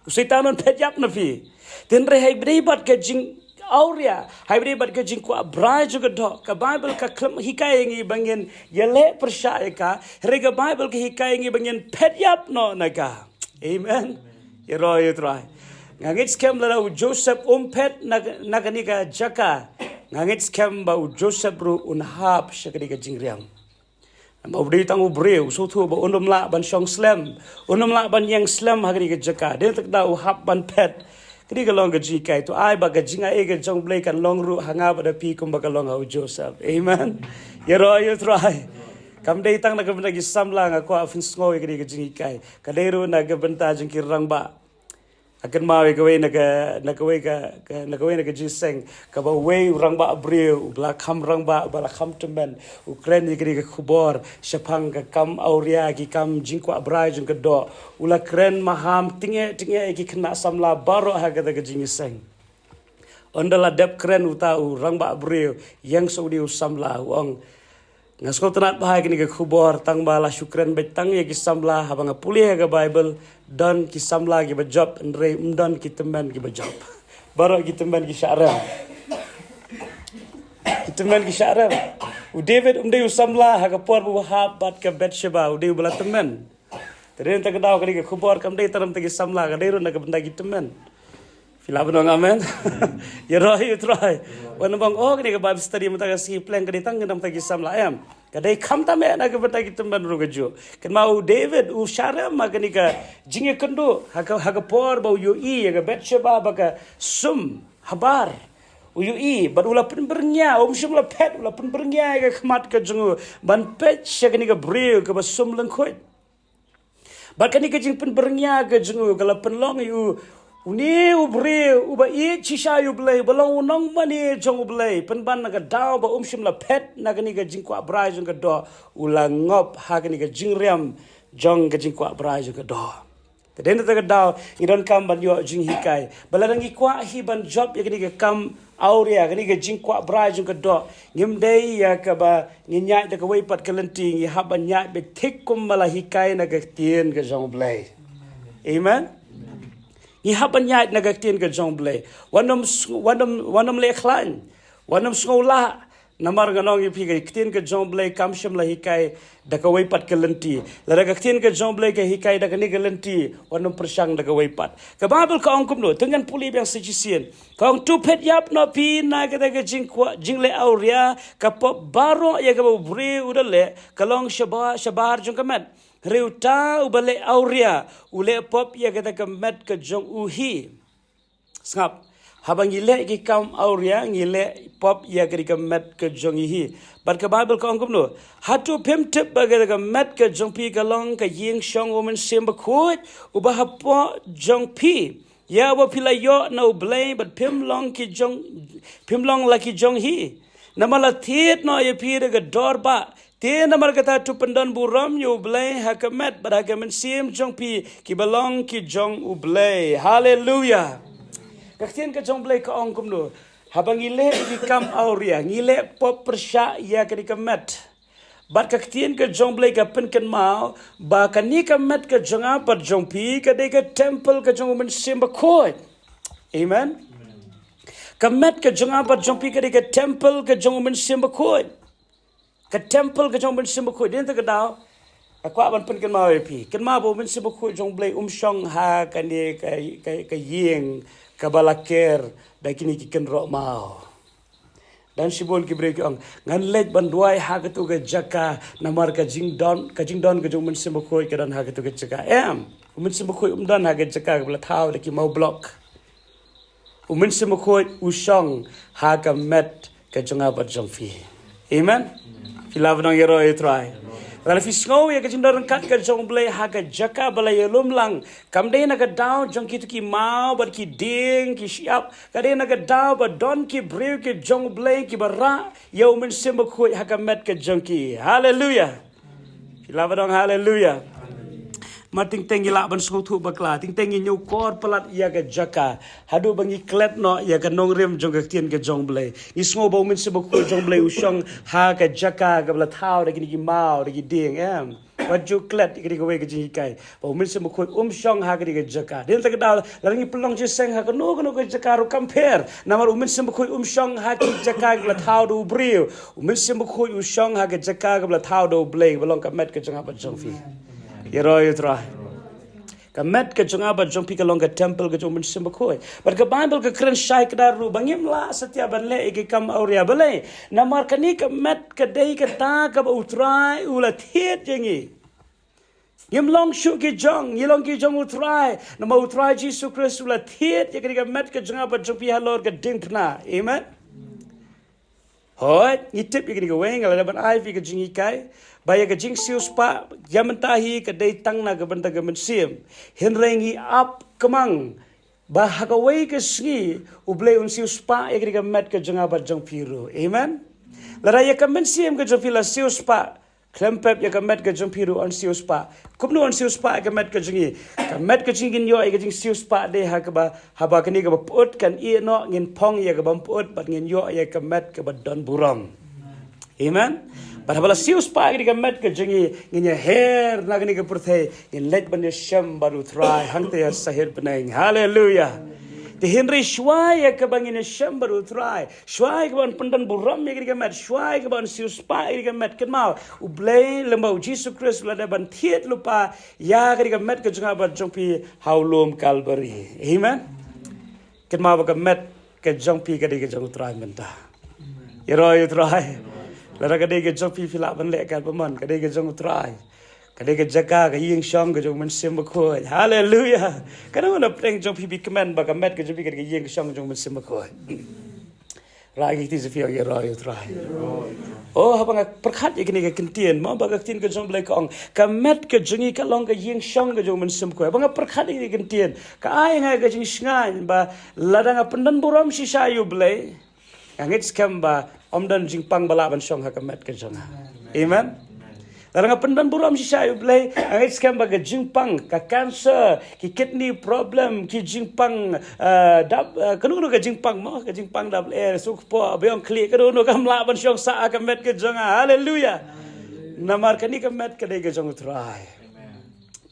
U Soitan un phet ïap na phi. Te hynrei ha kaba ïadei bad ka jingawria, ha kaba ïadei bad ka jingkwah brai jong ka doh, ka Baibl ka khlem hikai ïa ngi ba ngin ïaleh pyrshah ïa ka. Hynrei ka Baibl ka hikai ïa ngi ba ngin phet ïap noh na ka. Amen. Ïaroh ïa U Trai. Nga ngeit skhem lada u Joseph um phet na, na kane ka jaka, nga ngeit skhem ba u Joseph ruh un hap sha kane ka jingriam. Namar u dei tang u briew, u sngewthuh ba un ym lah ban shong slem, un ym lah ban ïeng slem ha kane ka jaka. Dei na kata ka daw u hap ban phet. Kane ka long ka jinghikai. To ai ba ka jingai ka jong U Blei kan long ruh ha nga bad ha phi kumba ka long ha u Joseph. Amen. Ïaroh ïa U Trai. Kam dei tang na ka bynta ki samla, nga kwah phin sngew ïa kane ka jinghikai. Ka dei ruh na ka bynta jong ki rangbah. Nga kynmaw ïa kawei na ka, na kawei ka, ka, na kawei na ka jingseng, kaba uwei u rangbah briew, u ba la kham rangbah, u ba la kham tymmen, u kren ïa kane ka khubor shaphang ka kam awria, ki kam jingkwah brai jong ka doh. U la kren maham tyngeh tyngeh ïa ki khynnah samla baroh ha kata ka jingïaseng. Ynda la dep kren uta u rangbah briew, ïeng sha une u samla, u ong, nga sngewtynnat bha ïa kane ka khubor, tang ba la shu kren beit tang ïa ki samla. Haba nga pule ha ka Baibl, don ki samla kiba jop, hynrei ym don ki tymmen kiba jop. Baroh ki tymmen ki shah rem. Ki tymmen ki shah rem. U David um dei u samla ha ka por ba u hap bad ka Bathsheba, u dei u ba la tymmen. Te dei na kata ka daw kane ka khubor kam dei tang na ka bynta ki samla, ka dei ruh na ka bynta ki tymmen. Phi lah ban ong amen. Ïaroh ïa U Trai. Wat nym ong, oh, kane ka Bible study mynta ka sngi pleng ka dei tang na ka bynta ki samla, em. Ka dei khamtam eh na ka bynta ki tymmen ruh kajuh. Kynmaw u David u shah rem ha kane ka jingïakynduh, ha ka, ha ka por ba u ïohi ïa ka Bathsheba ba ka sum habar. U ïohi bad u la pynbyrngia, um shym la phet, u la pynbyrngia ïa ka khmat ka jong u ban peit sha kane ka briew kaba sum lyngkhuit. Bad kane ka jingpynbyrngia ka jong u ka la pynlong ïa u, une u briew uba ïeit shisha ïa U Blei, uba long u nongmane jong U Blei, pynban na ka daw ba um shym la phet na kane ka jingkwah brai jong ka doh, u la ngop ha kane ka jingriam jong ka jingkwah brai jong ka doh. Te dei na kata ka daw ngi donkam ban ïoh jinghikai ba lada ngi kwah hi ban jop ïa kane ka kam awria, kane ka jingkwah brai jong ka doh, ngim dei ïa kaba ngi ïaid da kawei pat ka lynti, ngi hap ban ïaid beit thik kumba la hikai na ka ktien ka jong U Blei. Amen. Ngi hap ban ïaid na ka ktien ka jong U Blei. Wat nym sng-, wat nym, wat nym leh khlaiñ, wat nym sngewlah. Namar nga ong ïa phi, ka ktien ka jong U Blei kam shym la hikai da kawei pat ka lynti. Lada ka ktien ka jong U Blei ka hikai da kane ka lynti, wat nym pyrshang da kawei pat. Ka Baibl ka ong kumno? To ngan pule biang sa shisien. Ka ong, to phet ïap noh phi na kata ka jingkwah, jingleh awria, ka pop baroh ïa kaba u briew u da leh ka long shabar, shabar jong ka met. Hynrei uta uba leh awria u leh pop ïa kata ka met ka jong u hi. Sngap. Haba ngi leh ki kam awria, ngi leh pop ïa kata ka met ka jong ngi hi. Bad ka Baibl ka ong kumno? Hato phim tip ba kata ka met ka jong phi ka long ka ïing shong U Mynsiem Bakhuid uba hapoh jong phi, ïa uba phi la ïoh na U Blei, bad phim long ki jong, phim long la ki jong hi? Namar la thied noh ïa phi da ka dor bah. Te namar kata to pyndon burom ïa U Blei ha ka met bad ha ka mynsiem jong phi, kiba long ki jong U Blei. Haleluya. Ka ktien ka jong U Blei ka ong kumno? Haba ngi leh ki kam awria, ngi leh pop pyrshah ïa kane ka met. Bad ka ktien ka jong U Blei ka pynkynmaw ba kane ka met ka jong nga bad jong phi ka dei ka temple ka jong U Mynsiem Bakhuid. Amen. Ka met ka jong nga bad jong phi ka dei ka temple ka jong U Mynsiem Bakhuid. Ka temple ka jong U Mynsiem Bakhuid. Dei na kata ka daw nga kwah ban pynkynmaw ïa phi. Kynmaw ba U Mynsiem Bakhuid jong U Blei um shong ha kane ka, ka, ka ïing kaba la ker da kine ki kynroh maw. Don shibun ki briew ki ong, ngan leit ban duwai ha kato ka jaka, namar ka jingdon, ka jingdon ka jong U Mynsiem Bakhuid ka don ha kato ka jaka. Em, U Mynsiem Bakhuid um don ha ka jaka kaba la thaw da ki maw block. U Mynsiem Bakhuid u shong ha ka met ka jong nga bad jong phi. Amen. Phi lah ban ong ïaroh ïa U Trai. Lada phi sngew ïa ka jingdon ryngkat ka jong U Blei ha ka jaka ba la ïalum lang, kam dei na ka daw jong kito ki maw bad ki dieng ki shyiap, ka dei na ka daw ba don ki briew ki jong U Blei kiba rah ïa U Mynsiem Bakhuid ha ka met ka jong ki. Haleluya. Phi lah ban ong haleluya. Ma teng teng ngi lah ban sngewthuh bakla, teng teng ngi ñiewkor palat ïa ka jaka haduh ba ngi klet noh ïa ka nongrim jong ka ktien ka jong U Blei. Ngi sngew ba U Mynsiem Bakhuid jong U Blei u shong ha ka jaka kaba la thaw da kine ki maw da ki dieng, em. Wat ju klet ïa kane kawei ka jinghikai ba U Mynsiem Bakhuid um shong ha kane ka jaka. Dei na kata ka daw lada ngi pynlong jingïaseng ha kano kano ka jaka ruh kam pher, namar U Mynsiem Bakhuid um shong ha ki jaka kiba la thaw da u briew. U Mynsiem Bakhuid u shong ha ka jaka kaba la thaw da U Blei, ba long ka met ka jong nga bad jong phi. Ïaroh ïa U Trai. Ka met ka jong nga bad jong phi ka long ka temple ka jong U Mynsiem Bakhuid. Bad ka Baibl ka kren shai kdar ruh ba ngim lah satia ban leh ïa ki kam awria. Balei? Namar kane ka met ka dei kata kaba U Trai u la thied ïa ngi. Ngim long shuh ki jong, ngi long ki jong U Trai. Namar U Trai Jisu Khrist u la thied ïa kane ka met ka jong nga bad jong phi halor ka diengphna. Amen. Hooid, ngi tip ïa kane kawei, nga la dep ban ai ïa phi ka jinghikai ba ïa ka jingsiewspah ïa mynta hi ka dei tang na ka bynta ka mynsiem. Hynrei ngi ap kmang ba ha kawei ka sngi U Blei un siewspah ïa kane ka met ka jong nga bad jong phi ruh. Amen. Lada ïa ka mynsiem ka jong phi la siewspah, khlem pep ïa ka met ka jong phi ruh yn siewspah. Kumno yn siewspah ïa ka met ka jong ngi? Ka met ka jong ngi ngin ïoh ïa ka jingsiewspah dei ha kaba, haba kane kaba pyut kan ïeh noh, ngin phong ïa kaba ym pyut bad ngin ïoh ïa ka met kaba don burom. Amen. Bad haba la siewspah ïa kane ka met ka jong ngi, ngin ïaher na kane ka pyrthei, ngin leit ban ïashem bad U Trai hangta ha sahit bneng. Haleluya. Te hynrei shuwa ïa kaba ngin ïashem bad U Trai, shuwa ïa kaba yn pyndon burom ïa kane ka met, shuwa ïa kaba yn siewspah ïa kane ka met, kynmaw U Blei lyngba U Jisu Khrist u la dep ban thied lypa ïa kane ka met ka jong nga bad jong phi ha u lum Kalbari. Amen. Kynmaw ba ka met ka jong phi ka dei ka jong U Trai mynta. Ïaroh ïa U Trai. Lada ka dei ka jong phi, phi lah ban leh katba mon, ka dei ka jong U Trai. Ka dei ka jaka, ka ïing shong ka jong U Mynsiem Bakhuid. Haleluya. Kano kano na pdeng jong phi phi kmen ba ka met ka jong phi ka dei ka ïing shong ka jong U Mynsiem Bakhuid? Rah ïa ki kti jong phi, ïaroh ïa U Trai. Oh, haba nga pyrkhat ïa kane ka kyntien, mo, ba ka ktien ka jong U Blei ka ong, ka met ka jong ngi ka long ka ïing shong ka jong U Mynsiem Bakhuid. Haba nga pyrkhat ïa kane ka kyntien, ka ai ïa nga ka jingshngaiñ ba lada nga pyndon burom shisha ïa U Blei, nga ngeit skhem ba ym don jingpang ba lah ban shong ha ka met ka jong nga. Amen. Tara nga pyndon burom shisha ïa u Blei, nga ngeit skhem ba ka jingpang, ka cancer, ki kidney problem, ki jingpang, eh, dap, eh, kano kano ka jingpang mo, ka jingpang dap eh, suk po, biang kli, kano kano kam lah ban shong sah ha ka met ka jong nga. Haleluya. Namar kane ka met ka dei ka jong u Trai.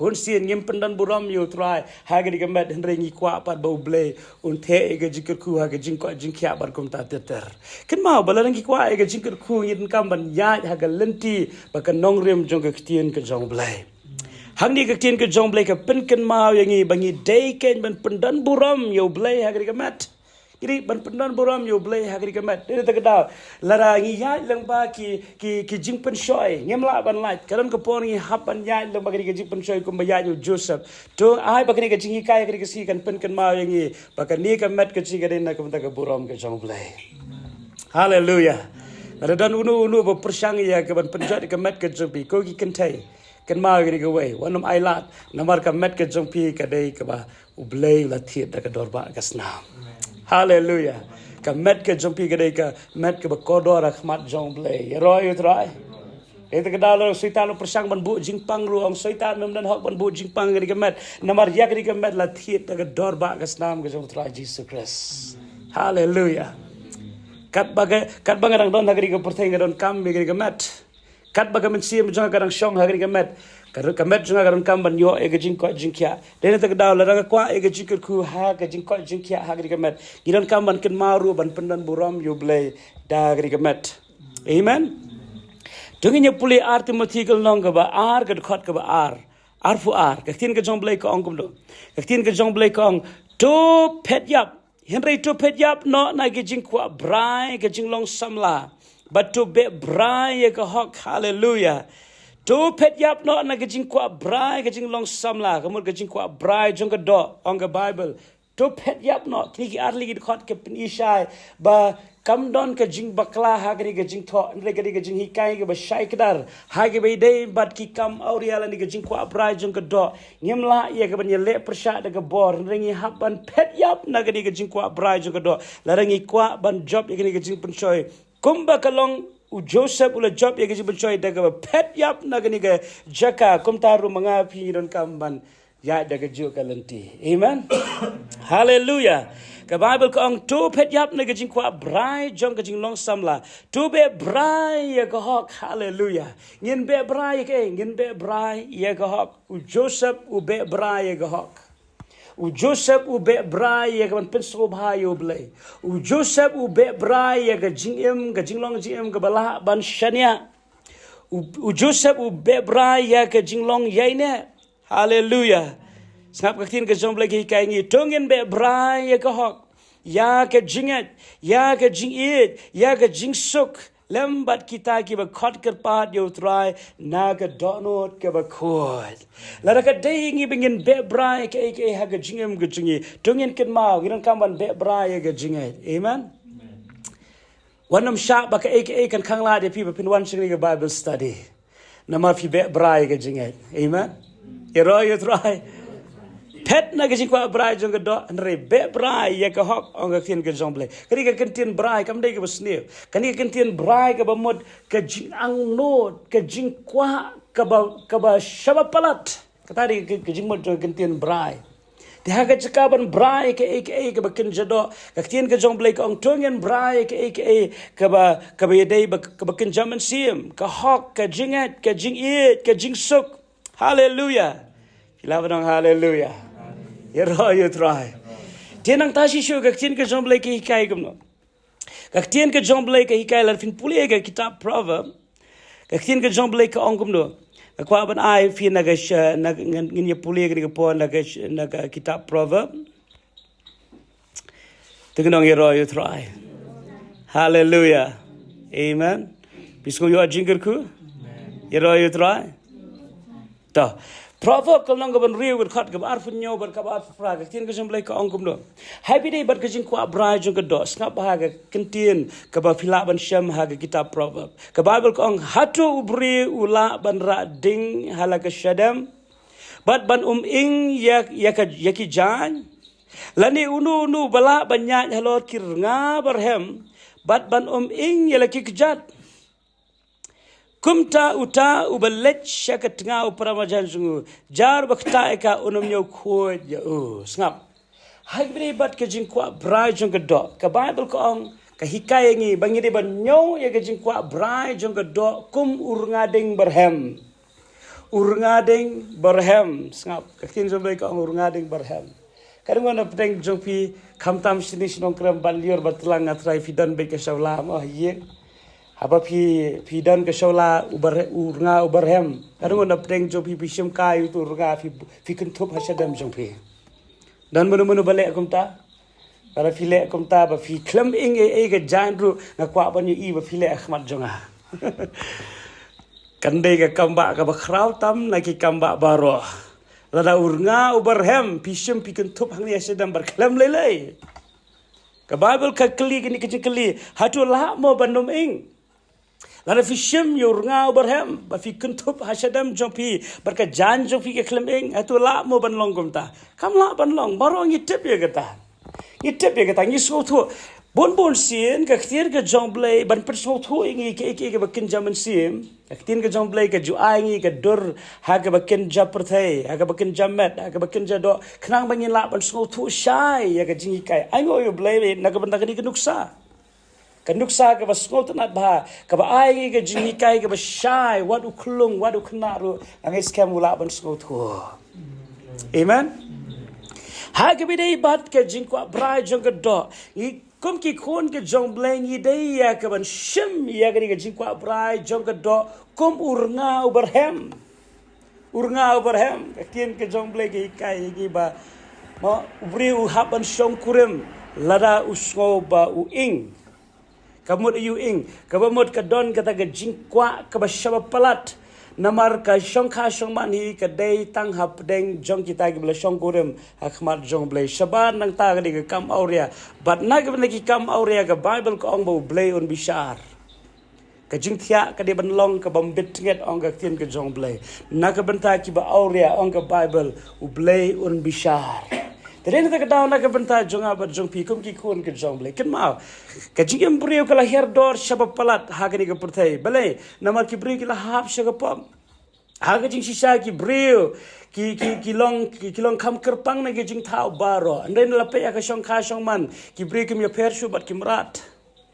Bun sien ngim pyndon burom ïa u Trai ha kane ka met, hynrei ngi kwah pat ba u Blei un theh ïa ka jingkyrkhu ha ka jingkoit jingkhiah bad kumta ter ter. Kynmaw ba lada ngi kwah ïa ka jingkyrkhu ngi donkam ban ïaid ha ka lynti bad ka nongrim jong ka ktien ka jong u Blei. Hangne ka ktien ka jong u Blei ka pynkynmaw ïa ngi ba ngi dei kein ban pyndon burom ïa u Blei ha kane ka met. Ngi dei ban pyndon burom ïa u Blei ha kane ka met. Dei na kata ka daw, lada ngi ïaid lyngba ki, ki, ki jingpynshoi, ngim lah ban lait. Ka don ka por ngi hap ban ïaid lyngba kane ka jingpynshoi kumba ïaid ïa u Joseph. To ai ba kane ka jinghikai, kane ka sngi kan pynkynmaw ïa ngi ba kane ka met ka jong ngi ka dei na ka bynta ka burom ka jong u Blei. Haleluya. Lada don uno uno ba pyrshang ïa ka ban pynjot ïa ka met ka jong phi, ko ki kynthei, kynmaw ïa kane kawei, wat nym ailad, namar ka met ka jong phi ka dei kaba u Blei u la thied da ka dor ba ka snam. Haleluya. Ka met ka jong phi ka dei ka met kaba kordor ha khmat jong u Blei. Ïaroh ïa u Trai. Ïa kata ka daw lada u Soitan u pyrshang ban buh jingpang ruh, ong Soitan, mem don hok ban buh jingpang ïa kane ka met, namar ïa kane ka met la thied da ka dor ba ka snam ka jong u Trai Jisu Khrist. Haleluya. Katba ka, katba nga dang don ha kane ka pyrthei nga donkam ïa kane ka met. Katba ka mynsiem jong nga ka dang shong ha kane ka met, ka, ka met jong nga ka donkam ban ïoh ïa ka jingkoit jingkhiah. Dei na kata ka daw lada nga kwah ïa ka jingkyrkhu ha ka jingkoit jingkhiah ha kane ka met, ngi donkam ban kynmaw ruh ban pyndon burom ïa u Blei da kane ka met. Amen. To ngin ïa pule Ar Timothi ka lynnong kaba ar, ka dkhot kaba ar. Arphew ar. Ka ktien ka jong u Blei ka ong kumno? Ka ktien ka jong u Blei ka ong, to phet ïap. Hynrei to phet ïap noh na ki jingkwah brai, ka jinglong samla. Bad to beh brai ïa ka hok. Haleluya. To phet ïap noh na ki jingkwah brai, ka jinglong samla. Ka mut ka jingkwah brai jong ka doh, ong ka Baibl. To phet ïap noh. Kine ki ar tylli ki dkhot ki pyni shai ba kam don ka jingbakla ha kane ka jingthoh, hynrei ka dei ka jinghikai kaba shai kdar ha kaba ïadei bad ki kam awria lane ka jingkwah brai jong ka doh. Ngim lah ïa ka ban ïaleh pyrshah da ka bor, hynrei ngi hap ban phet ïap na kane ka jingkwah brai jong ka doh lada ngi kwah ban jop ïa kane ka jingpynshoi. Kumba ka long u Joseph u la jop ïa ka jingpynshoi da kaba phet ïap na kane ka jaka, kumta ruh ma nga phi ngi donkam ban ïaid da kajuh ka lynti. Amen. Haleluya. Ka Baibl ka ong, to phet ïap na ka jingkwah brai jong ka jinglong samla. To beh brai ïa ka hok. Haleluya. Ngin beh brai ïa kaei? Ngin beh brai ïa ka hok. U Joseph u beh brai ïa ka hok. U Joseph u beh brai ïa ka ban pynsngewbha ïa u Blei. U Joseph u beh brai ïa ka jingim, ka jinglong jingim kaba lah ban shaniah. U, u Joseph u beh brai ïa ka jinglong ïaineh. Haleluya. Sngap ka ktien ka jong u Blei ka hikai ngi, to ngin beh brai ïa ka hok, ïa ka jingngeit, ïa ka jingïeit, ïa ka jingsuk lem bad kita kiba khot kyrpad ïa u Trai na ka dohnud kaba khuid. Lada ka dei ngi ba ngin beh brai kaei kaei ha ka jingim ka jong ngi, to ngin kynmaw ngi donkam ban beh brai ïa ka jingngeit. Amen. Wat nym shah ba kaei kaei kan khanglad ïa phi ba phin wan sha kane ka Bible study. Namar phi beh brai ïa ka jingngeit. Amen. Ïaroh ïa u Trai. Phet na ka jingkwah brai jong ka doh, hynrei beh brai ïa ka hok, ong ka ktien ka jong u Blei. Kane ka kyntien brai kam dei kaba sniew. Kane ka kyntien brai kaba mut ka jingangnud, ka jingkwah kaba, kaba shaba palat. Kata dei ka, ka jingmut jong ka kyntien brai. Te ha ka jaka ban brai kaei kaei kaba kynja doh, ka ktien ka jong u Blei ka ong, to ngin brai kaei kaei kaba, kaba ïadei ba, kaba kynja mynsiem, ka hok, ka jingngeit, ka jingïeit, ka jingsuk. Haleluya. Phi lah ban ong haleluya. Ïaroh ïa u Trai. Te nangta shisha ka ktien ka jong u Blei ka hikai kumno? Ka ktien ka jong u Blei ka hikai, lada phin pule ka kitab Proverb, ka ktien ka jong u Blei ka ong kumno? Nga kwah ban ai phi na ka sha, na, ngin, ngin ïa pule kane ka por na ka sh-, na ka kitab Proverb. To ngin ong ïaroh ïa u Trai. Haleluya. Amen. Phi sngew ïoh jingkyrkhu? Ïaroh ïa u Trai. To. Proverb ka lynnong kaba hynriew, ka dkhot kaba arphew hynñiew bad kaba arphew phra, ka ktien ka jong u Blei ka ong kumno? Haba ïadei bad ka jingkwah brai jong ka doh, sngap bha ka kyntien kaba phi lah ban shem ha ka kitab Proverb. Ka Baibl ka ong, hato u briew u lah ban rah ding ha la ka shadem, bad ban um ing ïa, ïa ka, ïa ki jaiñ? Lane uno uno ba lah ban ïaid halor ki rnga barhem, bad ban um ing ïa la ki kjat? Kumta uta uba leit sha ka tnga u para marjan jong u, jar ba ktah ïa ka, un ym ñiew khuid ïa u. Sngap. Ha kaba ïadei bad ka jingkwah brai jong ka doh, ka Baibl ka ong, ka hikai ïa ngi ba ngi dei ban ñiew ïa ka jingkwah brai jong ka doh kum u rnga ding barhem. U rnga ding barhem. Sngap, ka ktien jong U Blei ka ong u rnga ding barhem. Ka dang wan na pdeng jong phi, khamtam shini shnong krem ban lior ba tlang nga trai phi don bad ka shawla mo ïing. Haba phi, phi don ka shawla u bar, u rnga u barhem. Ka dang wan na pdeng jong phi, phi shim kai u tu rnga, phi, phi kynthup ha shadem jong phi. Don mano mano ba leh kumta? Ba phi leh kumta, ba phi khlem ing ei ei ka jaiñ ruh, nga kwah ban ïohi ba phi leh ha khmat jong nga. Kan dei ka kam ba kaba khraw tam na ki kam ba baroh. Lada u rnga u barhem, phi shim phi kynthup hangne ha shadem bad khlem lei lei. Ka Baibl ka kylli kane ka jingkylli, hato lah mo ban ym ing? Lada phi shim ïa u rnga u barhem, ba phi kynthup ha shadem jong phi, bad ka jaiñ jong phi ka khlem ing, hato lah mo ban long kumta? Kam lah ban long, baroh ngi tip ïa kata. Ngi tip ïa kata, ngi sngewthuh. Bun bun sien, ka ktien ka jong U Blei, ban pynsngewthuh ïa ngi kaei kaei kaba kynja mynsiem. Ka ktien ka jong U Blei ka ju ai ngi ka dur, ha kaba kynja pyrthei, ha kaba kynja met, ha kaba kynja doh. Khnang ba ngin lah ban sngewthuh shai ïa ka jinghikai. Ai ngi ïa U Blei, na ka bynta kane ka nuksa. Ka nuksa kaba sngewtynnat bha, kaba ai ngi ka jinghikai kaba shai, wat u khyllung, wat u khynnah ruh, nga ngeit skhem u lah ban sngewthuh. Amen. Ha kaba ïadei bad ka jingkwah brai jong ka doh, ngi kum ki khun ka jong U Blei ngi dei ïa ka ban shim ïa kane ka jingkwah brai jong ka doh kum u rnga u barhem. U rnga u barhem, ka ktien ka jong U Blei ka hikai ïa ngi ba, mo, u briew u hap ban shongkurim lada u sngew ba u ing. Ka mut u ing, kaba mut ka don kata ka jingkwah kaba shaba palat. Namar ka shongkha shongman hi ka dei tang hapdeng jong kita kiba la shongkurim ha khmat jong U Blei. Shabar nangta ka dei ka kam awria. Bad na kaba na ki kam awria ka Baibl ka ong ba U Blei un bishar. Ka jingthiah ka dei ban long kaba mbit tnget, ong ka ktien ka jong U Blei. Na ka bynta kiba awria, ong ka Baibl, U Blei un bishar. Te dei na kata ka daw na ka bynta jong nga bad jong phi kum ki khun ka jong U Blei. Kynmaw, ka jingim briew ka la hiar dor shaba palat ha kane ka pyrthei. Balei? Namar ki briew ki la hap sha ka pop. Ha ka jingshisha ki briew ki, ki, ki long, ki, ki long kham kyrpang na ki jingthaw baroh. Hynrei na la peit ha ka shongkha shongman, ki briew kim ïapher shuh bad ki mrad.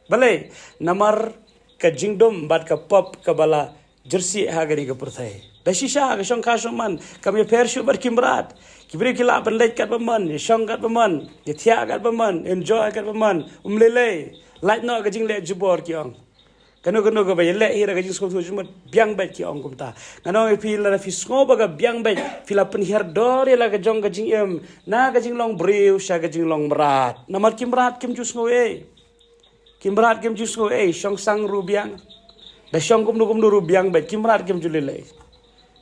Balei? Namar ka jingdum bad ka pop kaba la jyrsieh ha kane ka pyrthei. Da shisha ha ka shongkha shongman, kam ïapher shuh bad ki mrad. Ki briew ki lah ban leit katba mon, ïashong katba mon, ïathiah katba mon, enjoy katba mon, um lei lei. Lait noh ka jingleh jubor ki ong. Kano kano kaba ïaleh hi da ka jingsngewthuh jingmut, biang beit ki ong kumta. Ngan ong ïa phi, lada phi sngew ba ka biang beit, phi la pynhiar dor ïa la ka jong ka jingim na ka jinglong briew sha ka jinglong mrad. Namar ki mrad kim ju sngew ei. Ki mrad kim ju sngew ei, shong sang ruh biang. Da shong kumno kumno ruh biang beit, ki mrad kim ju lei lei.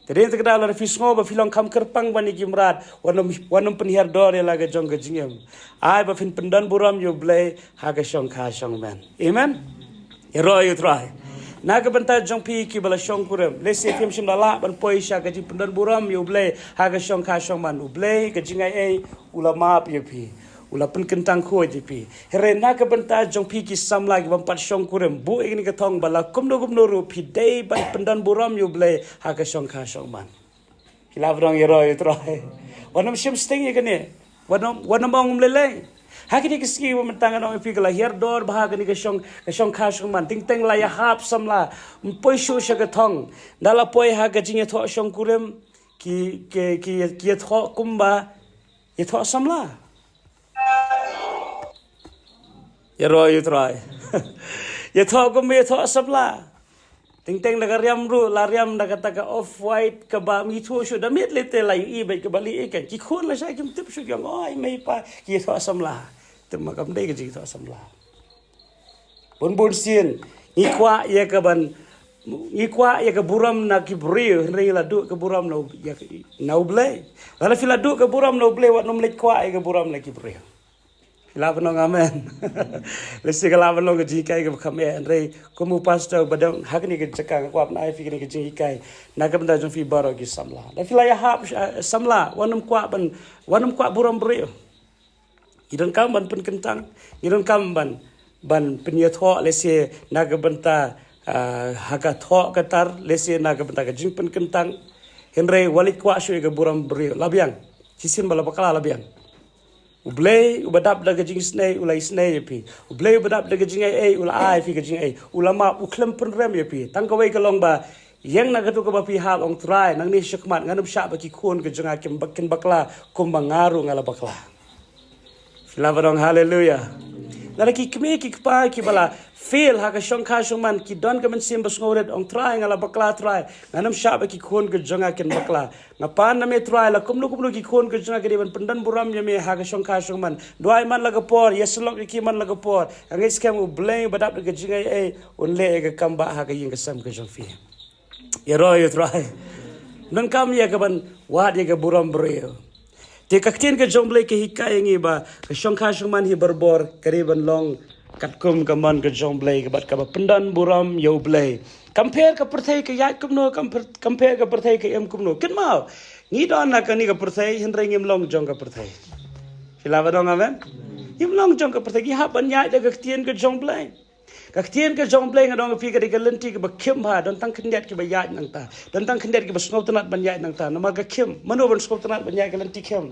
Te dei na kata ka daw lada phi sngew ba phi long kham kyrpang ban ïa ki mrad, wat nym, wat nym pynhiar dor ïa la ka jong ka jingim. Ai ba phin pyndon burom ïa U Blei ha ka shongkha shongman. Amen. Ïaroh ïa U Trai. Na ka bynta jong phi kiba la shongkurim, lehse phim shym la lah ban poi sha ka jingpyndon burom ïa U Blei ha ka shongkha shongman. U Blei ka jingaiei u la map ïa phi. U la pynkyntang khuid ïa phi. Hynrei na ka bynta jong phi ki samla ki bym pat shongkurim, buh ïa kane ka thong ba la kumno kumno ruh phi dei ban pyndon burom ïa U Blei ha ka shongkha shongman. Phi lah ban ong ïaroh ïa U Trai. Wat nym shim sting ïa kane. Wat nym, wat nym ong um lei lei. Ha kine ki sngi ba mynta ngan ong ïa phi ka la hiar dor bha kane ka shong, ka shongkha shongman. Teng teng la ïahap samla, ym poi shuh sha ka thong. Da la poi ha ka jingïathoh shongkurim, ki, ki, ki, ki ïathoh kumba ïathoh samla. Ïaroh ïa U Trai. Ïathoh kumba ïathoh samla. Teng teng da ka riam ruh la riam da kata ka off white kaba ym ithuh shuh, da miet lei te la ïohi beit kaba lieh ïa ka. Ki khun lashai kim tip shuh, ki ong, oi mei pa, ki ïathoh samla. Te ma kam dei ka jingïathoh samla. Bun bun sien ngi kwah ïa ka ban, ngi kwah ïa ka burom na ki briew, hynrei la duh ka burom na U, ïa ka, na U Blei. Lada phi la duh ka burom na U Blei, wat nym leit kwah ïa ka burom na ki briew. Phi lah ban ong amen. Lehse ka lah ban long ka jinghikai kaba kham eh, hynrei kum u pastor ba dang ha kane ka jaka nga kwah ban ai phi kane ka jinghikai na ka bynta jong phi baroh ki samla. Da phi la ïahap, eh, samla, wat nym kwah ban, wat nym kwah burom briew. Ngi donkam ban pynkyntang, ngi donkam ban, ban pynïathoh lehse na ka bynta, Ah, ha ka thoh ka tar, lehse na ka bynta ka jingpynkyntang. Hynrei wat leit kwah shuh ïa ka burom briew. La biang. Shisien ba la bakla la biang. U Blei uba dap da ka jingisynei u la isynei ïa phi. U Blei uba dap da ka jingai ei u la ai phi ka jingai. U la map, u khlem pynrem ïa phi. Tang kawei ka long ba ïeng na kato kaba phi hap, ong Trai, nangne shakhmat ngan ym shah ba ki khun ka jong nga kin bak-, kin bakla kumba nga ruh nga la bakla. Phi lah ban ong haleluya. Lada ki kmie ki kpa kiba la fail ha ka shongkha shongman ki don ka mynsiem ba sngewrit, ong Trai, nga la bakla Trai, ngan ym shah ba ki khun ka jong nga kin bakla. Nga pan na me Trai, la kumno kumno ki khun ka jong nga ki dei ban pyndon burom ïa me ha ka shongkha shongman. Duwai man la ka por, ïasyllok ïa ki man la ka por. Nga ngeit skhem U Blei uba dap da ka jingai ei un leh ïa ka kam ba ha ka ïing ka sem ka jong phi. Ïaroh ïa U Trai. Donkam ïa ka ban wad ïa ka burom briew. Te ka ktien ka jong U Blei ka hikai ïa ngi ba ka shongkha shongman hi barabor ka dei ban long katkum ka mon ka jong U Blei, ka bad kaba pyndon burom ïa U Blei. Kam pher ka pyrthei ka ïaid kumno, kam pher, kam pher ka pyrthei ka im kumno. Kynmaw, ngi don na kane ka pyrthei hynrei ngim long jong ka pyrthei. Phi lah ban ong amen? Ngim long jong ka pyrthei, ngi hap ban ïaid da ka ktien ka jong U Blei. Ka ktien ka jong U Blei nga ong ïa phi ka dei ka lynti kaba khim bha, don tang khyndiat kiba ïaid nangta. Don tang khyndiat kiba sngewtynnat ban ïaid nangta. Namar ka khim, mano ban sngewtynnat ban ïaid ka lynti khim?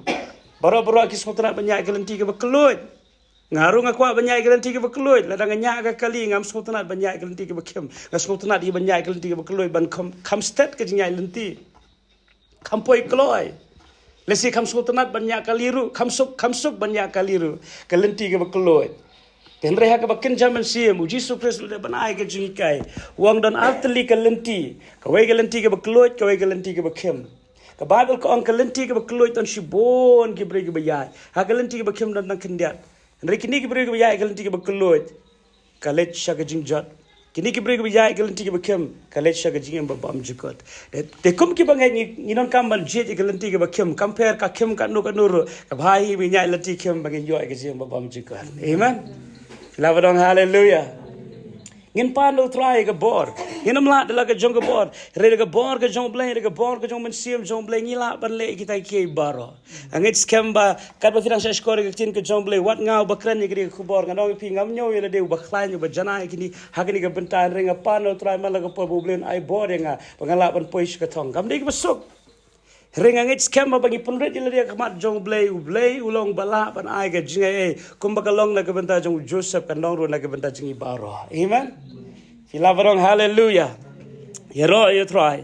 Baroh baroh ki sngewtynnat ban ïaid ka lynti kaba kylluid. Nga ruh nga kwah ban ïaid ka lynti kaba kylluid. Lada nga ñiah ka kali ngam sngewtynnat ban ïaid ka lynti kaba khim. Nga sngewtynnat hi ban ïaid ka lynti kaba kylluid ban kham, kham stet ka jingïaid lynti. Kham poi kloi. Lehse kham sngewtynnat ban ñiah kali ruh, kham suk, kham suk ban ñiah kali ruh. Ka lynti kaba kylluid. Te hynrei ha kaba kynja mynsiem, U Jisu Khrist u la dep ban ai ka jinghikai. U ong don ar tylli ka lynti. Kawei ka lynti kaba kylluid, kawei ka lynti kaba khim. Ka Baibl ka ong ka lynti kaba kylluid don shibun ki briew kiba ïaid. Ha ka lynti kaba khim don tang khyndiat. Hynrei kine ki briew kiba ïaid ha ka lynti kaba kylluid, ka leit sha ka jingjot. Kine ki briew kiba ïaid ha ka lynti kaba khim, ka leit sha ka jingim ba bymjukut. Te, te kum kiba ngeit ngi, ngi donkam ban jied ïa ka lynti kaba khim, kam pher ka khim katno katno ruh, kaba bha hi ba ngin ïaid lynti khim ba ngin ïoh ïa ka jingim ba bymjukut. Amen. Phi lah ban ong haleluya. Ngin pan da U Trai ïa ka bor. Ngin ym lah da la ka jong ka bor. Hynrei da ka bor ka jong U Blei, da ka bor ka jong u Mynsiem jong U Blei ngi lah ban leh kita kiei baroh. Nga ngeit skhem ba katba phi dang shah shkor ïa ka ktien ka jong U Blei, wat nga uba kren ïa kane ka khubor, nga ong ïa phi ngam ñiew ïa lade uba khlaiñ uba janai ïa kine ha kane ka bynta, hynrei nga pan na U Trai man la ka por ba U Blei un ai bor ïa nga ba ngan lah ban poi sha ka thong. Kam dei kaba suk. Hynrei nga ngeit skhem ba ngi pynrit ïa lade ha khmat jong U Blei, U Blei u long ba lah ban ai ka jingai kumba ka long na ka bynta jong u Joseph, kan long ruh na ka bynta jong ngi baroh. Amen. Phi lah ban ong haleluya. Ïaroh ïa U Trai.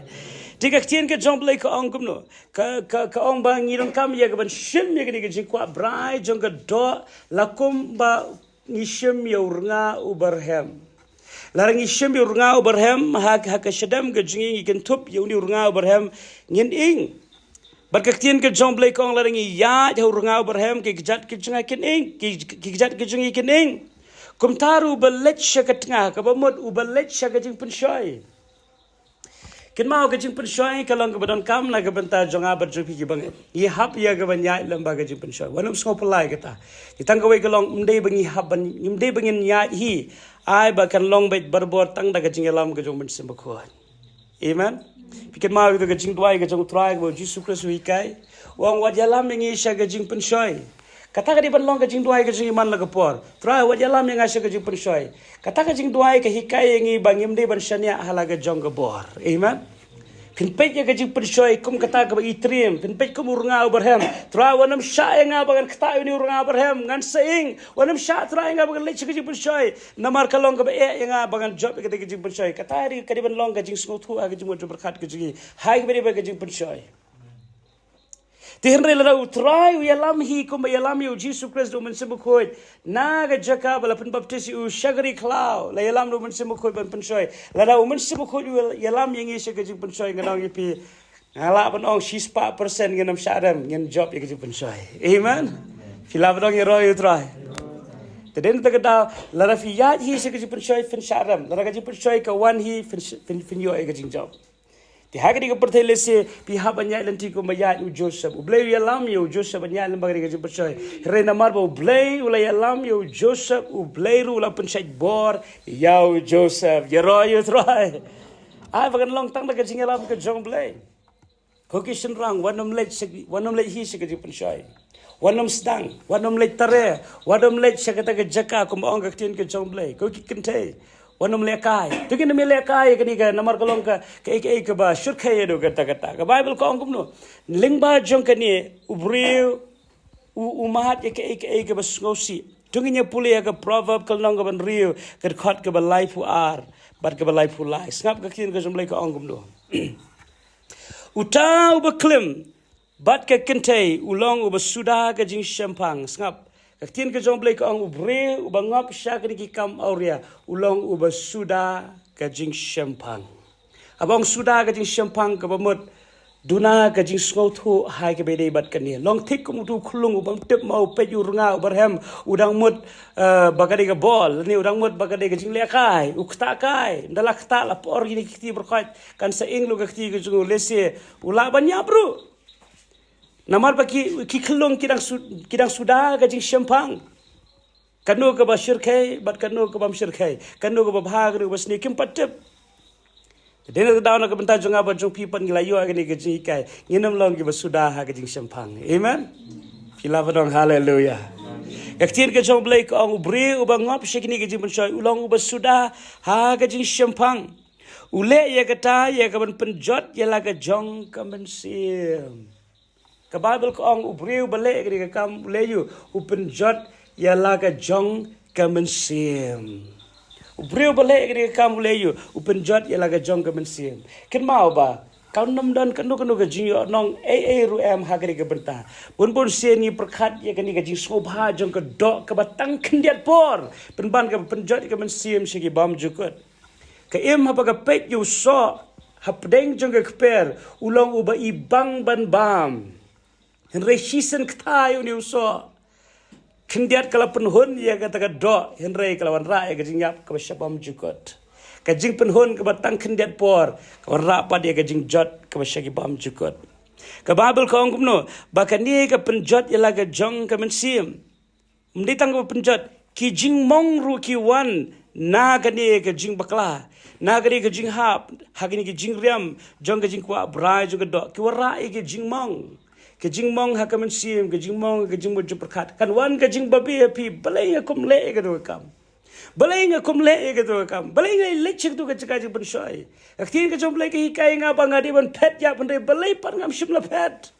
Te ka ktien ka jong U Blei ka ong kumno? Ka, ka, ka ong ba ngi donkam ïa ka ban shim ïa kane ka jingkwah brai jong ka doh, la kumba ngi shim ïa u rnga uba rhem. Lada ngi shim ïa u rnga uba rhem, ha, ha ka shadem ka jong ngi ngi kynthup ïa une u rnga uba rhem, ngin ing. Bad ka ktien ka jong U Blei ka ong lada ngi ïaid ha u rnga uba rhem, ki kjat ki jong ngi kin ing, ki, ki kjat ki jong ngi kin ing. Kumta ruh uba leit sha ka tnga, kaba mut uba leit sha ka jingpynshoi. Kynmaw ka jingpynshoi ka long kaba donkam na ka bynta jong nga bad jong phi kiba ngeit. Ngi hap ïa ka ban ïaid lem bad ka jingpynshoi. Wat nym sngewphylla ïa kata. Te tang kawei ka long ym dei ba ngi hap ban, ym dei ba ngin ïaid hi. Ai ba kan long beit barabor tang da ka jingïalam ka jong u Mynsiem Bakhuid. Amen. Phi kynmaw ïa ka jingduwai ka jong U Trai kaba u Jisu Khrist u hikai. U ong wat ïalam ïa ngi sha ka jingpynshoi. Kata ka dei ban long ka jingduwai ka jong ngi man la ka por. Trai wat ïalam ïa nga sha ka jingpynshoi. Kata ka jingduwai ka hikai ïa ngi ba ngim dei ban shaniah ha la ka jong ka bor. Amen. Phin peit ïa ka jingpynshoi kum kata kaba i triem. Phin peit kum u rnga uba rhem. Trai wat nym shah ïa nga ba ngan ktah ïa une u rnga uba rhem. Ngan sa ing. Wat nym shah Trai ïa nga ba ngan leit sha ka jingpynshoi. Namar ka long kaba eh ïa nga ba ngan jop ïa kata ka jingpynshoi. Kata ka dei ban long ka jingsngewthuh ha ka jingmut jingpyrkhat ka jong ngi. Hai kaba dei ba ka jingpynshoi. Te hynrei lada U Trai u ïalam hi kumba ïalam ïa u Jisu Khrist da u Mynsiem Bakhuid na ka jaka ba la pynbaptis ïa u sha ka ri khlaw, la ïalam da u Mynsiem Bakhuid ban pynshoi. Lada u Mynsiem Bakhuid u ïalam ïa ngi sha ka jingpynshoi, nga ong ïa phi, nga lah ban ong shispah percent ngin ym shah rem, ngin jop ïa ka jingpynshoi. Amen. Phi lah ban ong ïaroh ïa U Trai. Te dei na kata ka daw lada phi ïaid hi sha ka jingpynshoi phin shah rem, lada ka jingpynshoi ka wan hi phin sh-, phin, phin ïoh ïa ka jingjop. Te ha kane ka pyrthei lehse phi hap ban ïaid lynti kumba ïaid u Joseph. U Blei u ïalam ïa u Joseph ban ïaid lem bad kane ka jingpynshoi. Hynrei namar ba U Blei u la ïalam ïa u Joseph, U Blei ruh u la pynshait bor ïa u Joseph. Ïaroh ïa U Trai. Ai ba kan long tang da ka jingïalam ka jong U Blei. Ko ki shynrang, wat nym leit sha, wat nym leit hi sha ka jingpynshoi. Wat nym sdang, wat nym leit tare, wat nym leit sha kata ka jaka kumba ong ka ktien ka jong U Blei. Ko ki kynthei, Wat nym lehkai. To ngin nym lehkai ïa kane ka namar ka long ka, kaei kaei kaba shyrkhei ïa u katta katta. Ka Baibl ka ong kumno? Lyngba jong kane u briew u, u mad ïa kaei kaei kaba sngewsih. To ngin ïa pule ïa ka Proverb ka lynnong kaba hynriew, ka dkhot kaba laiphew ar bad kaba laiphew lai. Sngap ka ktien ka jong U Blei ka ong kumno. Uta uba klim bad ka kynthei u long uba suda ka jingshemphang. Sngap, ka ktien ka jong U Blei ka ong, u briew uba ngop sha kine ki kam awria u long uba suda ka jingshemphang. Haba ong suda ka jingshemphang kaba mut duna ka jingsngewthuh ha kaba ïadei bad kane. Long thik kum utu u khyllung u bym tip ma u peit u rnga u barhem, u dang mut, eh, ba ka dei ka bol, ne u dang mut ba ka dei ka jinglehkai, u ktah kai, ynda la ktah la por kine ki kti byrkhoit, kan sa ing lut ka kti ka jong u, lehse u lah ban ïap ruh. Namar ba ki, ki khyllung ki dang su-, ki dang suda ka jingshemphang. Kano kaba shyrkhei bad kano kaba ym shyrkhei, kano kaba bha kano kaba sniew, kim pat tip. Te dei na ka daw na ka bynta jong nga bad jong phi pat ngi la ïoh kane ka jinghikai, ngin ym long kiba suda ha ka jingshemphang. Amen. Phi lah ban ong haleluya. Ka ktien ka jong U Blei ka ong, u briew uba ngop sha kine ka jingpynshoi u long uba suda ha ka jingshemphang. U leh ïa kata ïa ka ban pynjot ïa la ka jong ka mynsiem. Ka Baibl ka ong, u briew ba leh kane ka kam u leh ïa u, u pynjot ïa la ka jong ka mynsiem. U briew ba leh kane ka kam u leh ïa u, u pynjot ïa la ka jong ka mynsiem. Kynmaw ba kan ym don kano kano ka jingïohnong ei ei ruh em ha kane ka bynta. Bun bun sien ngi pyrkhat ïa kane ka jingsngewbha jong ka doh kaba tang khyndiat por, pynban kaba pynjot ïa ka mynsiem sha ki bymjukut. Ka im haba ka peit ïa u soh hapdeng jong ka kper u long uba ibang ban bam. Hynrei shisien kata ïa une u soh, khyndiat ka la pynhun ïa kata ka doh, hynrei ka la wanrah ïa ka jingïap kaba sha bymjukut. Ka jingpynhun kaba tang khyndiat por ka wanrah pat ïa ka jingjot kaba sha ki bymjukut. Ka Baibl ka ong kumno? Ba kane ka pynjot ïa la ka jong ka mynsiem. Ym dei tang kaba pynjot, ki jingmong ruh ki wan na kane ka jingbakla, na kane ka jinghap ha kane ka jingriam jong ka jingkwah brai jong ka doh, ki wanrah ïa ki jingmong. Ka jingmong ha ka mynsiem, ka jingmong, ka jingmut jingpyrkhat. Kan wan ka jingbabe ha phi, balei nga kum leh ïa katu ka kam? Balei nga kum leh ïa katu ka kam? Balei nga leit sha katu ka jaka jingpynshoi? Ka ktien ka jong U Blei ka hikai nga ba nga dei ban phet ïa, hynrei balei pat ngam shym la phet?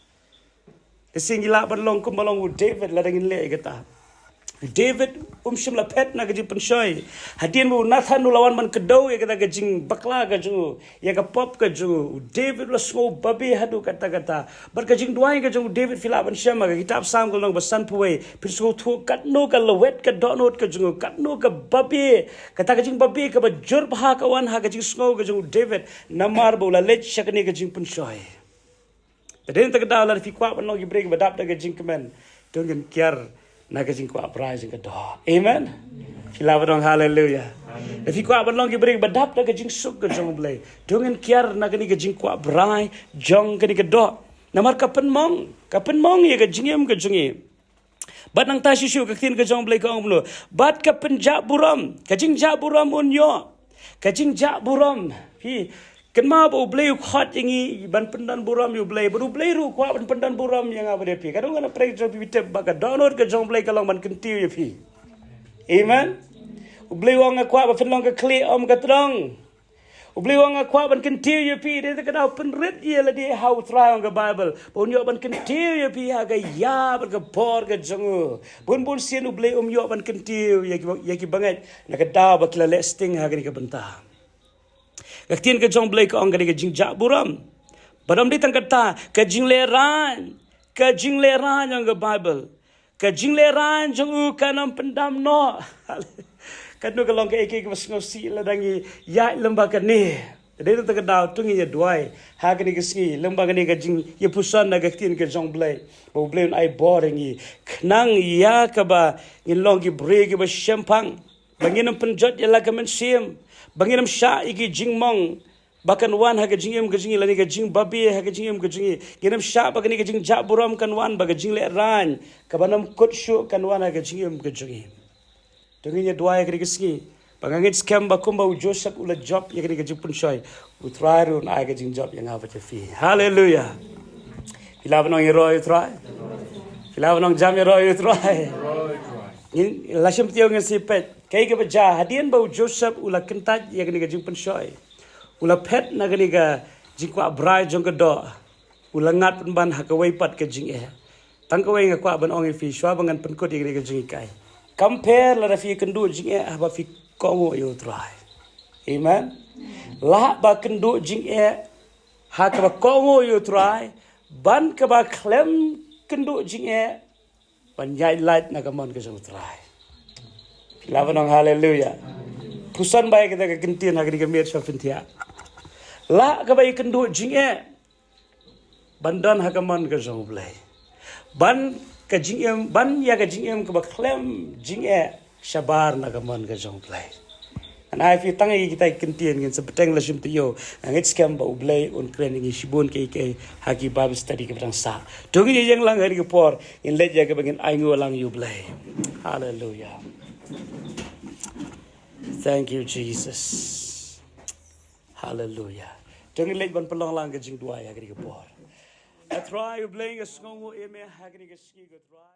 Te shisien ngi lah ban long kumba long u David lada ngin leh ïa kata. U David um shym la phet na ka jingpynshoi. Hadien ba u Nathan u la wan ban kdew ïa kata ka jingbakla ka jong u, ïa ka pop ka jong u, u David u la sngew babe haduh katta katta. Bad ka jingduwai ka jong u David phi lah ban shem ha ka kitab Salm ka lynnong ba sanphew wei, phin sngewthuh katno ka lwet ka dohnud ka jong u, katno ka babe, kata ka jingbabe kaba jur bha ka wan ha ka jingsngew ka jong u David namar ba u la leit sha kane ka jingpynshoi. Te dei na kata ka daw lada phi kwah ban long ki briew kiba dap da ka jingkmen, to ngin kiar na ka jingkwah brai jong ka doh. Amen. Phi lah ban ong haleluya. Lada phi kwah ban long ki briew kiba dap da ka jingsuk ka jong U Blei, to ngin kiar na kane ka jingkwah brai jong kane ka doh. Namar ka pynmong, ka pynmong ïa ka jingim ka jong ngi. Bad nangta shisha ka ktien ka jong U Blei ka ong kumno? Bad ka pynjah burom, ka jingjah burom un ïoh. Ka jingjah burom. Phi kynmaw ba U Blei u khot ïa ngi ban pyndon burom ïa U Blei. Bad U Blei ruh u kwah ban pyndon burom ïa nga bad ïa phi. Ka dang ngan pyrshang jong phi tip ba ka dohnud ka jong U Blei ka long ban kyntiew ïa phi. Amen. U Blei u ong nga kwah ba phin long ka khlieh ym ka trong. U Blei u ong nga kwah ban kyntiew ïa phi, dei na kata ka daw pynrit ïa lade ha U Trai, ong ka Baibl, ba un ïoh ban kyntiew ïa phi ha ka ïa bad ka bor ka jong u. Bun bun sien U Blei um ïoh ban kyntiew ïa ki, ïa ki bangeit na ka daw ba ki la leh sting ha kane ka bynta. Ka ktien ka jong U Blei ka ong ka dei ka jingjah burom. Bad ym dei tang kata, ka jinglehraiñ, ka jinglehraiñ, ong ka Baibl. Ka jinglehraiñ jong u kan ym pyndam noh. Katno ka long kaei kaei kaba sngewsih lada ngi ïaid lyngba kane. Dei na kata ka daw to ngin ïa duwai ha kane ka sngi lyngba kane ka jingïapuson na ka ktien ka jong U Blei, ba U Blei un ai bor ïa ngi khnang ïa kaba ngin long ki briew kiba shemphang, ba ngin ym pynjot ïa la ka mynsiem, ba ngin ym shah ïa ki jingmong ba kan wan ha ka jingim ka jong ngi, lane ka jingbabe ha ka jingim ka jong ngi. Ngin ym shah ba kane ka jingjah burom kan wan, ba ka jinglehraiñ kaba ym kut shuh kan wan ha ka jingim ka jong ngi. To ngin ïa duwai ha kane ka sngi, ba nga ngeit skhem ba kumba u Joseph u la jop ïa kane ka jingpynshoi, U Trai ruh un ai ka jingjop ïa nga bad ïa phi. Haleluya. Phi lah ban ong ïaroh ïa U Trai. Phi lah ban ong jam ïaroh ïa U Trai. Ngin la shim tiaw ngin sa peit. Kaei kaba jia, hadien ba u Joseph u la kyntait ïa kane ka jingpynshoi, u la phet na kane ka jingkwah brai jong ka doh, u la ngat pynban ha kawei pat ka jingeh. Tang kawei nga kwah ban ong ïa phi shuwa ba ngan pynkut ïa kane ka jinghikai. Kam pher lada phi kynduh jingeh haba phi kohnguh ïa u Trai. Amen. Lah ba kynduh jingeh ha kaba kohnguh ïa u Trai, ban kaba khlem kynduh jingeh ban ïaid lait na ka mon ka jong u Trai. Lah ban ong haleluya. Pyrshang ba ïa kata ka kyntien ha kane ka miet sha pyntiah. Lah kaba ïa kynduh jingeh ban don ha ka mon ka jong u Blei. Ban ka jingim, ban ïa ka jingim kaba khlem jingeh shabar na ka mon ka jong u Blei. Ngan ai phi tang ïa kita ki kyntien, ngin sa bteng la shim taïew. Nga ngeit skhem ba u Blei un kren ïa ngi shibun kiei kiei ha ki Bible study kiba dang sah. To ngin ïeng lang ha kane ka por, ngin leit ïa kaba ngin ainguh lang ïa u Blei. Haleluya. Thank you, Jesus. Haleluya. To ngin leit ban pynlong lang ka jingduwai ha kane ka por. A Trai u Blei, nga sngewnguh ïa me ha kane ka sngi, ko Trai.